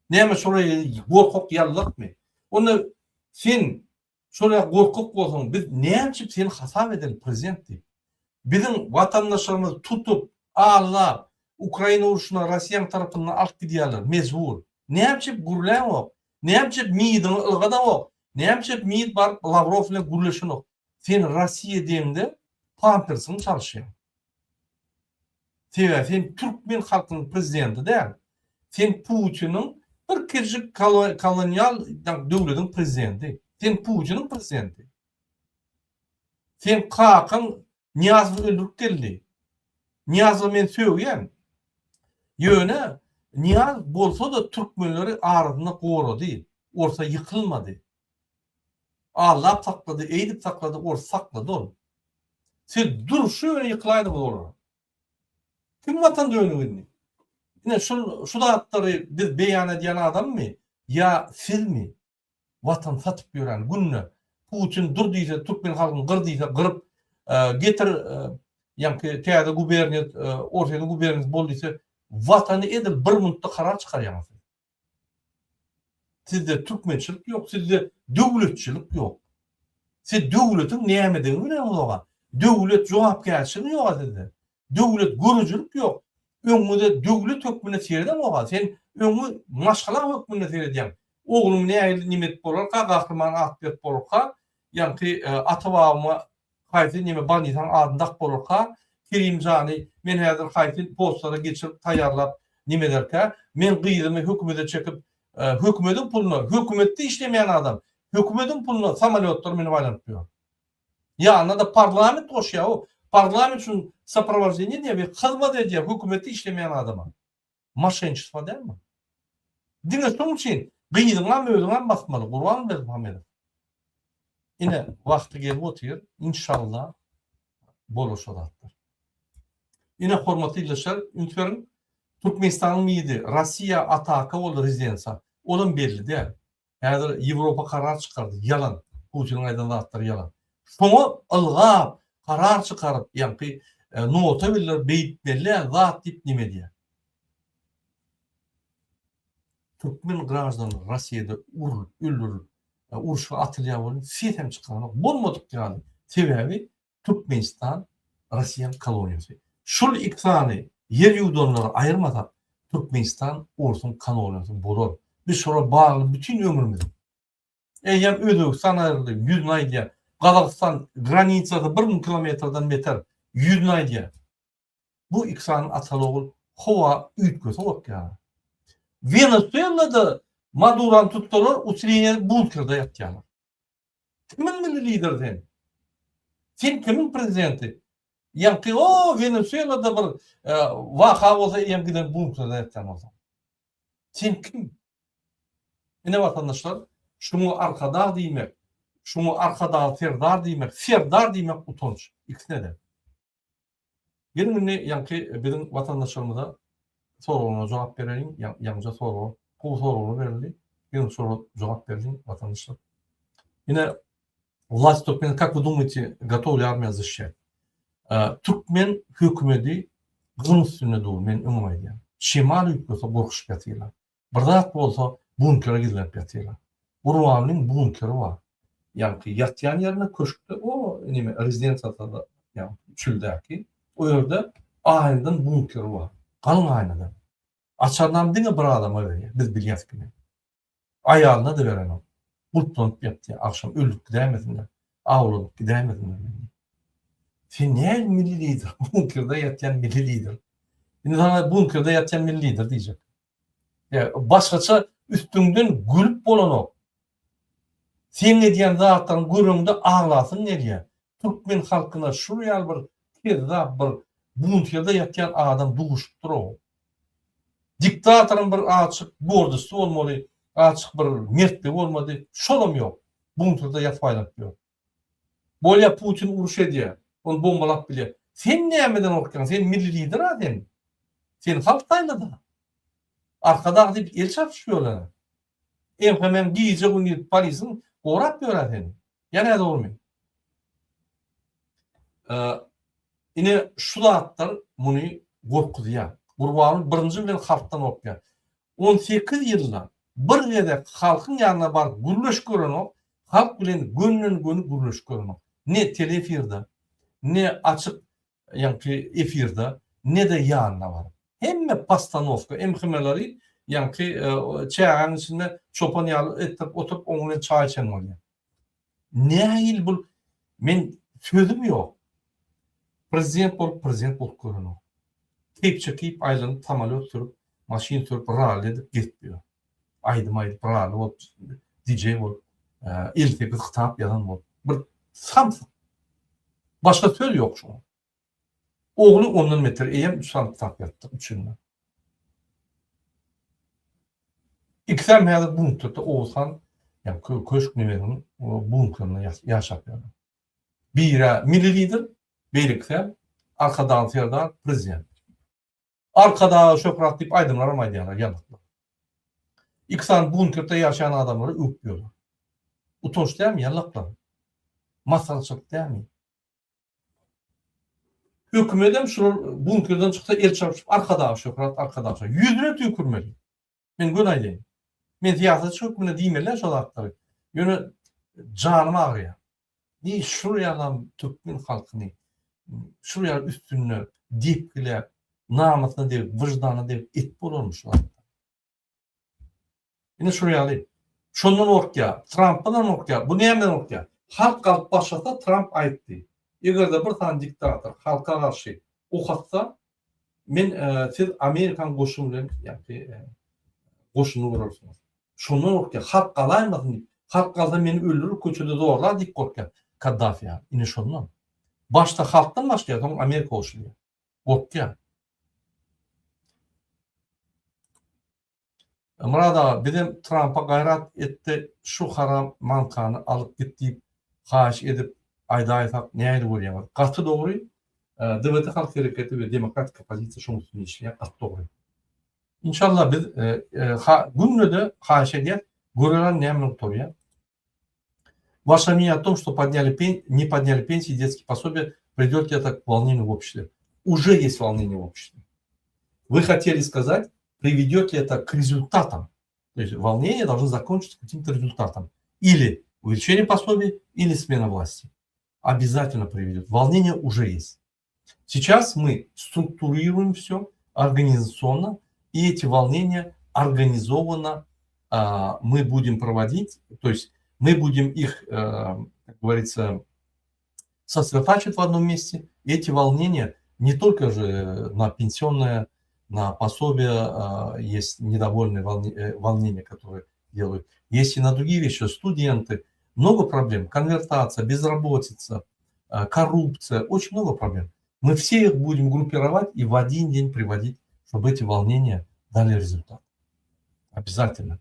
Näme şolar gorkak ýallakmy? Onda sen şol ýa gorkak bolsaň biz näme üçin seni hasap edeli prezident diýip? Biziň watandaşlarymyzy tutup, aldap, Ukraina urşuna Rossiýanyň tarapyndan alyp gidýärler mejbur. Näme üçin gürläňok? Näme üçin MID-iňi ylgadaňok? Näme üçin MID baryp Lawrow bilen gürleşenok? Sen Rossiýa diýeňde pampersiňi çalyşýaň. Sebäbi sen türkmen halkynyň prezidenti däl. Sen Putiniň bir kirjik kolonial döwlediň prezidenti. Sen Putiniň prezidenti. Sen kakaň Nyýazowy öldürip geldi. Nyýazowy men sögýän. Ýöne Nyýazow bolsa-da türkmenleri arasynda gorady. Orsa ýykylmady. Allap saklady, eýdip saklady, ors saklady ol. Siz durşy bilen ýykylaýdyňyz olara. Kim watan dönügi indi? Ine şul şu zatlary biz beýan edýän adammy ýa sizmi? Watan satyp ýören günde Putin dur diýse türkmen halkyny gyr diýse gyryp getir ýaňky täze guberniýa Orsýetiň guberniýasy bol diýse watany edil bir minutda karar çykarýaňyz siz. Sizde türkmençilik ýok, sizde döwletçilik ýok. Siz döwletiň nämedigini bileňizok-a. Döwlet jogapkärçiligi ýok-a sizde. Döwlet görüjilik ýok. Öňüňize döwlet hökmünde seredeňok-a. Sen öňi maşgala hökmünde seredýäň. Oglumy nähili neme edip bolarka, gahryman at berip bolarka, ýaňky ata-babama haýsy neme bandisaň adyny dakyp bolarka, Kerimjany men häzir haýsy postlara geçirip taýýarlap neme ederkä, men gyzymy hökümete çekip, hökümediň puluna, hökümetde işlemeýän adam, hökümediň puluna samolýotlara münüp aýlanyp ýör. Ýanyna-da parlament goşýar, o parlament üçin soprowaždeniýe edýär we hyzmat edýär hökümetde işlemeýän adama. Moşenniçestvo dälmi? Diňe şoň üçin gyzyňam özüňem basmaly Gurban Berdimuhamedow. Ine wagty gelip otyr inşallah bolar şo zatlar. Ine hormatly ildeşler üns beriň Türkmenistanyň MİDi Rossiýa ataka boldy rezidensiýa olam belli däl. Häzir Ýewropa karar çykardy. Ýalan. Putiniň aýdan zatlary ýalan. Şoňa ylgap, karar çykaryp, ýaňky nota bildirip beýtmeli zat diýip neme edýär. Türkmen graždanlary Rossiýada urlup, öldürilip, urşa atylýar welin ses hem çykaranok. Bolmadyk ýaly. Sebäbi Türkmenistan Rossiýaň koloniýasy. Şul ik sany ýer ýuwdanlary aýyrmasak Türkmenistan orsuň koloniýasy bolar. Biz şolara bagly bütin ömrümizi. Eýýäm Özbegistan aýryldy, ýüzüni aýdýar. Gazagystan granisasy 1000 kilometrden beter, ýüzüni aýdýar. Bu ik sany ataly ogul howa üýtgese gorkýarlar. Wenesuelada Madurany tutsalar usileniýe bunkerde ýatýarlar. Kimiň milli lideri sen? Sen kimiň prezidenti? Ýaňky o Wenesuelada bir e, waka bolsa eýýäm giden bunkerde ýatýan bolsaň. Sen kim? Ine watandaşlar, şuňa arkadag diýmek, şuňa arkadag serdar diýmek, serdar diýmek utanç ikisine-de. Geliň indi ýaňky biziň watandaşlarymyza soraglaryna jogap bereliň. Ýaňja sorag, gowy soraglar berildi. Geliň şolara jogap bereliň watandaşlar. Ine Власть Türkmen, как вы думаете, готова ли армия защищать? Türkmen hökümeti gylyň üstünde dur, men öňem aýdýan. Şemal üýtgese gorkuşyp ýatyrlar. Bir zat bolsa bunkere gizlenip ýatyrlar. Gurbanlyň bunkeri bar. Ýaňky ýatýan ýerinde köşkde o neme rezidensiýasynda ýaňky çöldäki o ýerde aýnadan bunkeri bar. Galyň aýnadan. Açarynam diňe bir adama berýär. Biz bilýäs kime. Aýalyna-da berenok. Gulplanyp ýatýar. Agşam öldürip gidäýmesinler. Awlanyp gidäýmesinler meni. Sen näme milli lider? Bunkerde ýatýan milli lider. Indi saňa bunkerde ýatýan milli lider diýjek. Ýa başgaça üstüňden gülüp bolanok. Seň edýän zatlaryňy göreňde aglasyň gelýär. Türkmen halkyna şul ýaly bir kezzap bir bunkerde ýatýan adam duşupdyr-ow. Diktatoryň bir azjyk gordosty bolmaly, azjyk bir mertligi bolmady, şolam ýok. Bunkerde ýatyp aýlanyp ýör. Bolýa Putin uruş edýär, ony bombalap bilýär. Sen nämeden gorkýaň? Sen milli lider-a sen. Seni halk saýlady-a. Arkadag diýip el çarpyşyp ýörler-ä. MHM-iň gije-gündiz polisiň gorap ýör-ä seni. Ýa nädogrymy? Ine şu zatlar muny gorkuzýar. Gurbanguly birinji bilen halkdan gorkýar. 18 ýylda bir gezek halkyň ýanyna baryp gürleşip görenok, halk bilen gönden-göni gürleşip görenok. Ne teleefirde, ne açyk ýaňky efirde, ne-de ýanyna baryp. Hemme postanowka, MHM-leri ýaňky çägäň içinde çopan ýaly etdirip oturyp oň bilen çaý içen bolýar. Nähili bul men sözüm ýok. Prezident bolup prezident bolup görenok. Kepçe kiýip aýlanyp samolýot sürüp, maşyn sürüp rally edip gezip ýör. Aýdym aýdyp rally bolup DJ bolup 58 kitap ýazan bolup bir samsyk. Başga söz ýok şuňa. Ogly ondan beter eýýäm üç sany kitap ýazypdyr üç ýylda. Ikisem häzir bunkerde Oguzhan ýa köşk neberiniň bunkerinde ýaşap ýörler. Biri milli lider, beýlekisi Arkadagly Serdar prezident. Arkadaga şöhrat diýip aýdymlaram aýdýarlar ýalaklar. Iki sany bunkerde ýaşaýan adamlary öwüp ýörler. Utanç dälmi ýalaklar? Masgaraçylyk dälmi? Hökümedem şular bunkerden çyksa el çarpyşyp Arkadaga şöhrat Arkadaga şöhrat. Ýüzüne tüýkürmeli. Men göni aýdaýyn. Men syýasatçy hökmünde diýmeli şo zatlary. Ýöne janym agyrýar. Diý şul ýalam türkmen halkyny şul ýaly üstünde depgiläp, namysyna degip, wyždanyna degip et bolarmy şu zatlar? Ine şul ýaly. Şondan gorkýar. Trampdan gorkýar. Bu nämeden gorkýar? Halk galyp başlasa Tramp aýtdy. Eger-de bir sany diktator halka garşy ok atsa, men siz Amerikan goşuny bilen ýa-da goşunyny görersiňiz. Şondan gorkýar. Halk galaýmasyn diýip. Halk galsa meni öldürir, köçede zorlar diýip gorkýar. Kaddafi ýaly. Ine şondan. Başda halkdan başlaýar, soň Amerika goşulýar. Gorkýar. Myrat aga bizem Trampa gaýrat etde şu haram mankany alyp git diýip haýyş edip aýdaýsak nähili görýäňiz? Gaty dogry DWT halk hereketi we demokratik oppozisiýa şoň üstünde işleýär gaty dogry. Inşallah biz günde-de haýyş edýäs göreren näme gutarýar. Ваше мнение о том, что подняли пен... не подняли пенсии, детские пособия, придет ли это к волнению в обществе? Уже есть волнение в обществе. Вы хотели сказать, приведет ли это к результатам? То есть волнение должно закончиться каким-то результатом. Или увеличение пособий, или смена власти. Обязательно приведет. Волнение уже есть. Сейчас мы структурируем все организационно, и эти волнения организованно а, мы будем проводить, то есть мы будем их, э, как говорится, сосредотачивать в одном месте. И эти волнения не только же на пенсионное, на пособие а, есть недовольные э, волнения, которые делают, есть и на другие вещи, студенты, много проблем, конвертация, безработица, а, коррупция, очень много проблем. Мы все их будем группировать и в один день приводить, чтобы эти волнения дали результат. Обязательно.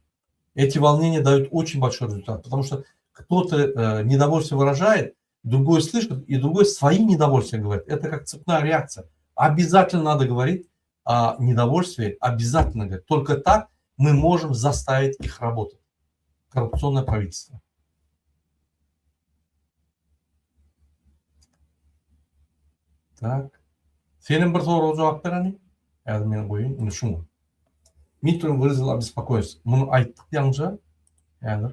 Эти волнения дают очень большой результат, потому что кто-то э, недовольство выражает, другой слышит, и другой свои недовольствия говорит. Это как цепная реакция. Обязательно надо говорить о недовольстве, обязательно говорить. Только так мы можем заставить их работать. Коррупционное правительство. Tak. Senem bir soraga jogap ber hany. Häzir men goýaýyn indi şuňa. Mitrin wyrazil obespokojennost. Muny aýtdyk ýaňja. Häzir.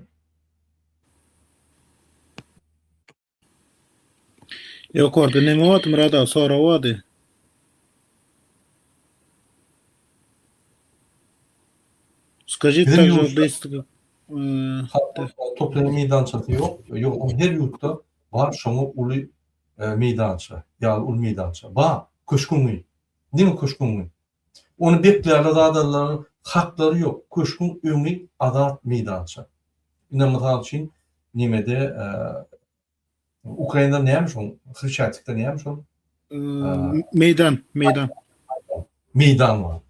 Ýokarda neme bardy Myrat aga sorag bardy. Skажите Bizim также ýurtda быстро. Toplaýan meýdançasy ýok. Ýok, her ýurtda bar şoňa uly meýdança, ýaly uly meýdança. Bar, köşgüň öýi. Diňe köşgüň öňi. Ony beklärler adamlaryň haklary ýok. Köşgüň öňi azat meýdança. Ine mysal üçin nemede Ukrainada näme şoň? Hreşatikde näme şoň? Meýdan, meýdan. Meýdan bar.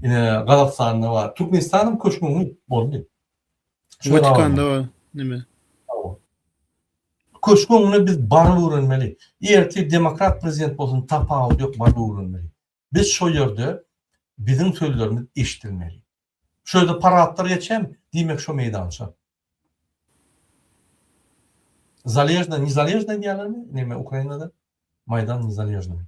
Ine Gazagystanda bar. Türkmenistanyň köşgüň boldy. Watikanda bar neme? Köşgüň öňüne biz baryp öwrenmeli. Ertir demokrat prezident bolsun tapawudy ýok baryp öwrenmeli. Biz şo ýerde biziň sözlerimiz eşidilmeli. Şo ýerde paradlar geçýärmi? Diýmek şo meýdança. Zaležna, nezaležna diýýärlermi? Neme Ukrainada? Maýdan nezaležnyý.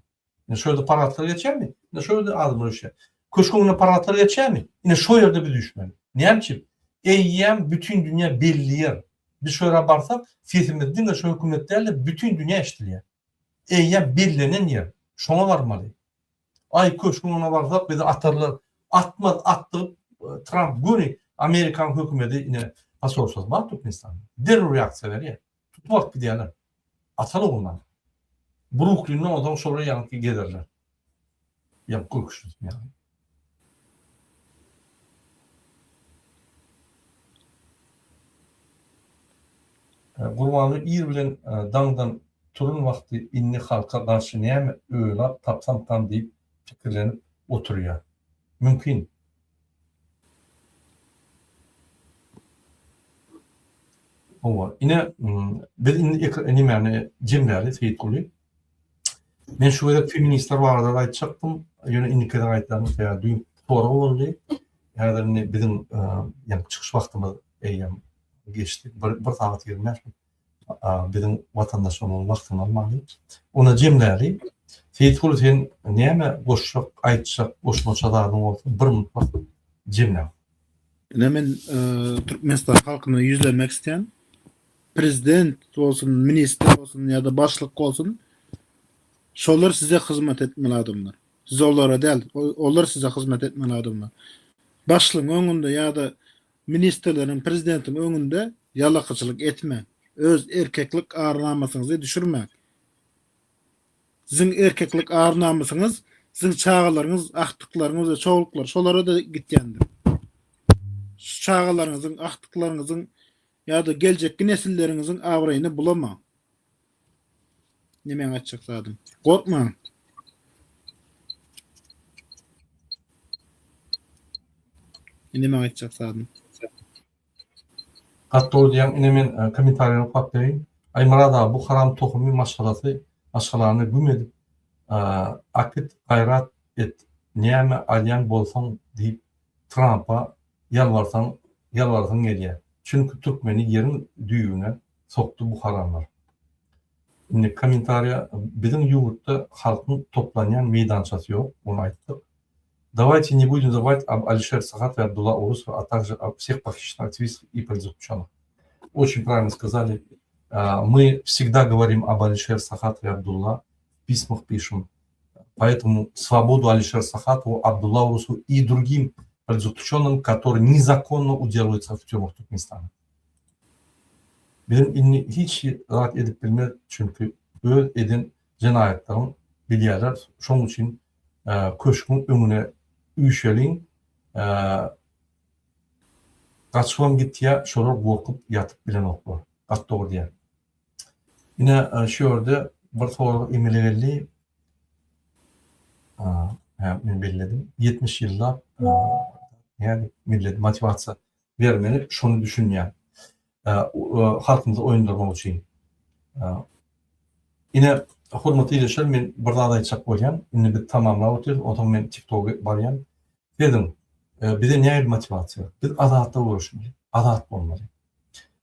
Ine şo ýerde paradlar geçýärmi? Ine şo ýerde adamlar üýşýär. Köşgüň öňünde paradlar geçýärmi? Ine şo ýerde biz üýşmeli. Näme üçin? Eýýäm bütin dünýä belli ýer. Biz şo ýere barsak, sesimiz diňe şo hökümet däl-de, bütin dünýä eşidilýär. Eýýäm bellenen ýer. Şoňa barmaly. Aý köşgüň öňüne barsak bizi atarlar. Atmaz, atdyryp Tramp göni Amerikanyň hökümedi ine posolstwasy bar Türkmenistanda. Derrew reaksiýa berýär. Tutup alyp gidýärler. Atal ogullar. Bruklinde onsoň şolar ýaňky gezerler. Ýa görküşlüsini ýaly. Gurbanguly ir bilen daňdan turun wagty indi halka garşy näme öýlap tapsamkam diýip pikirlenip oturýar. Mümkin. Hawa, ine, biz indi nemäni jemläli, Seýitguly. Men şu gezek feministler barada aýtjakdym, ýöne indiki gezek aýdaryn, sebäbi düýn sorag boldy. Häzir indi biziň ýa çykyş wagtymyz eýýäm geçdi. Bir, bir sagat 25 minut. Biziň watandaşlarymyzyň wagtyny almaly. Onda jemläli. Seýitguly sen näme goşjak, aýtjak, goşmaça zadyň bolsa bir minut wagt jemläp. Ine men Türkmenistan halkyna ýüzlenmek isleýän. Prezident bolsun, ministr bolsun ýa-da başlyk bolsun, şolar size hyzmat etmeli adamlar. Siz olara däl, olar size hyzmat etmeli adamlar. Başlygyň öňünde ýa-da ministrleriň, prezidentiň öňünde ýalakaçylyk etmäň. Öz erkeklik ar-namysyňyzy düşürmäň. Siziň erkeklik ar-namysyňyz siziň çagalaryňyz, agtyklaryňyz we çowluklar şolara-da gitýändir. Şu çagalaryňyzyň, agtyklaryňyzyň ýa-da geljekki nesilleriňiziň abraýyny bulamaň. Ine meň aýtjak zadym. Gorkmaň. Ine meň aýtjak zadym. Gaty dogry diýýäň ine men kommentariýany okap bereýin. Aý Myrat aga bu haram tohumy maşgalasy maşgalany güm edip akit gaýrat et näme alýan bolsaň diýip Trampa ýalbarsaň ýalbarasyň gelýä çünki türkmeni ýeriň düýbüne sokdy bu haramlar. Indi kommentariýa biziň ýurtda halkyň toplanýan meýdançasy ýok ony aýtdyk. Dawayte ne budem zabывать об Алишер Сахатове, Абдулла Урусове, а также о всех похищенных активистах и политзаключенных. Очень правильно сказали. Мы всегда говорим об Алишер Сахатове, Абдулла, в письмах пишем. Поэтому свободу Алишер Сахатову, Абдулла Урусову и другим политзаключенным, которые незаконно удерживаются в тюрьмах Туркменистана. Biziň indi hiç zat edip bilmez, çünki öz eden jenaýatlaryny bilýärler. Şonuň üçin köşgüň öňüne üýşeliň, gaçybam gitýär, şolar gorkup ýatyp bilenoklar. Gaty dogry diýýär. Ine, şu ýerde bir sorag emele geldi. Hä, men belledim. 70 ýyllap nädip millet motiwasiýa bermeli, şony düşünýän. Halkymyzy oýandyrmak üçin. Ine, hormatly ildeşler, men bir zat aýtjak bolýan. Indi biz tamamlap otyrys, onsoň men TikToka barýan. Sezin, bize nähili motiwasiýa? Biz azatlyga göreşmeli, azat bolmaly.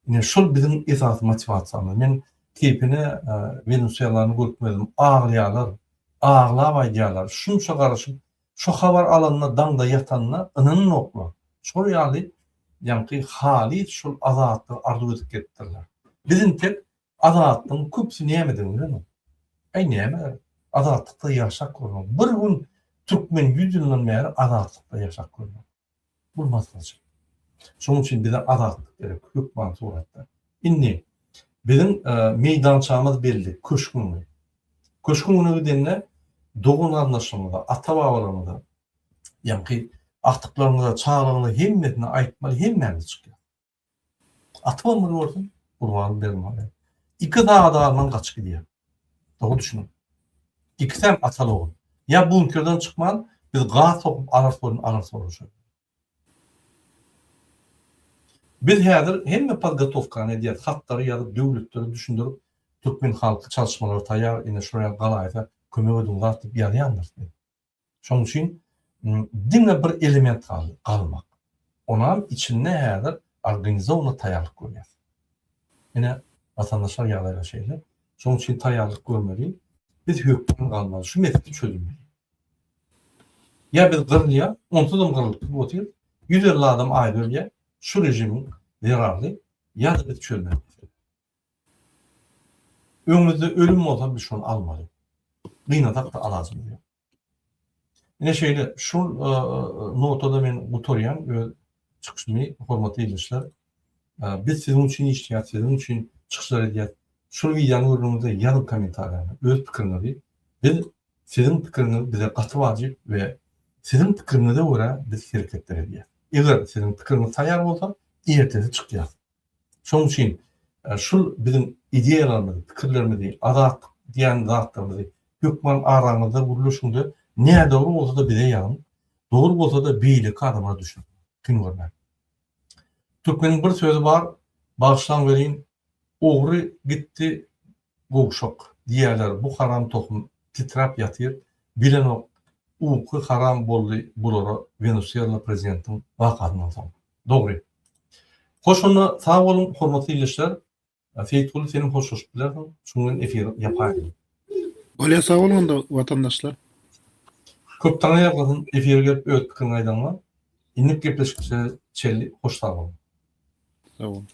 Ine, şol biziň esasy motiwasiýamyz. Men keýpine Wenesuelany görüp aglaýarlar, aglap aýdýarlar. Şunça garaşyp, Şo habar alanda daňda ýatanyna ynananoklar. Şol ýaly ýaňky halys şol azatlygy arzuw edip gelipdirler. Biz intek azatlygyň köpüsi nämedigini bilenok. Äý näme azatlykda ýaşap görmek. Bir gün türkmen ýüz ýyldan bäri azatlykda ýaşap görmek. Bu masgaraçylyk. Şonuň üçin bize azatlyk gerek hökman suratda. Indi biziň meýdançamyz belli, köşgüň öňi. Köşgüň öňüne gidende dogan-garyndaşlarymyza, ata-babalarymyza, ýaňky agtyklarymyza, çagalarymyza hemmesine aýtmaly, hemmämiz çykýas. Atybam bir görsün, Gurban Berdimuhamedow. Iki sagada galman gaçyp gidýär. Dogry düşüniň. Ikisem ataly ogul. Ýa bunkerden çykman, biz gaz sokup alarys bolun, alarys bolun şol. Biz häzir hemme podgotowkany edýäris, hatlary ýazyp, döwletlere düşündirip, türkmen halky çalyşmalara taýýar, ine şular ýaly galaýsa kömek ediň zat diýip ýazýandyrys biz. Şonuň üçin diňe bir element galdy, galmak. Onam içinde häzir organizowanyý taýýarlyk görýäs. Ine, watandaşlar ýagdaýlar şeýle. Şonuň üçin taýýarlyk görmeli. Biz hökman galmaly. Şu mesele çözülmeli. Ýa biz gyrylýas, onsuzam gyrylyp durup otyrys. 150 adam aýda ölýär şu režimiň zerarly, ýa-da biz çözmeli mesele. Öňümizde ölüm bolsa biz şony almaly. Gynasak-da alajymyz ýok. Ine şeýle şul notada men gutarýan öz çykyşymy hormatly ildeşler. Biz siziň üçin işleýäs, siziň üçin çykyşlar edýäs. Şul wideony gördüňizde ýazyň kommentariýany, öz pikiriňizi. Biz siziň pikiriňiz bize gaty wajyp we siziň pikiriňize görä biz hereketler edýäs. Eger siziň pikiriňiz taýýar bolsa, ertesi çykýas. Şonuň üçin şul biziň ideýalarymyzy, pikirlerimizi, azatlyk diýen zatlarymyzy hökman araňyzda gürleşiňde nädogry bolsa-da bize ýazyň, dogry bolsa-da beýleki adamlara düşündiriň, kyn görmäň. Türkmeniň bir sözi bar, bagyşlaň welin, Ogry gitdi gowşak diýýärler bu haram tohum titräp ýatyr, bilenok uky haram boldy bulara Wenesuela prezidentiň wakasyndan soň. Dogry. Hoş onda sag boluň hormatly ildeşler. Seýitguly senem hoşlaşyp bilersiň. Şuň bilen efiri ýapaýyn. Bolýa sag boluň onda watandaşlar. Köp taňa ýalkasyn efire gelip öz pikiriňi aýdanyňa. Indiki gepleşikçe. çenli hoş sag boluň. Sag boluň.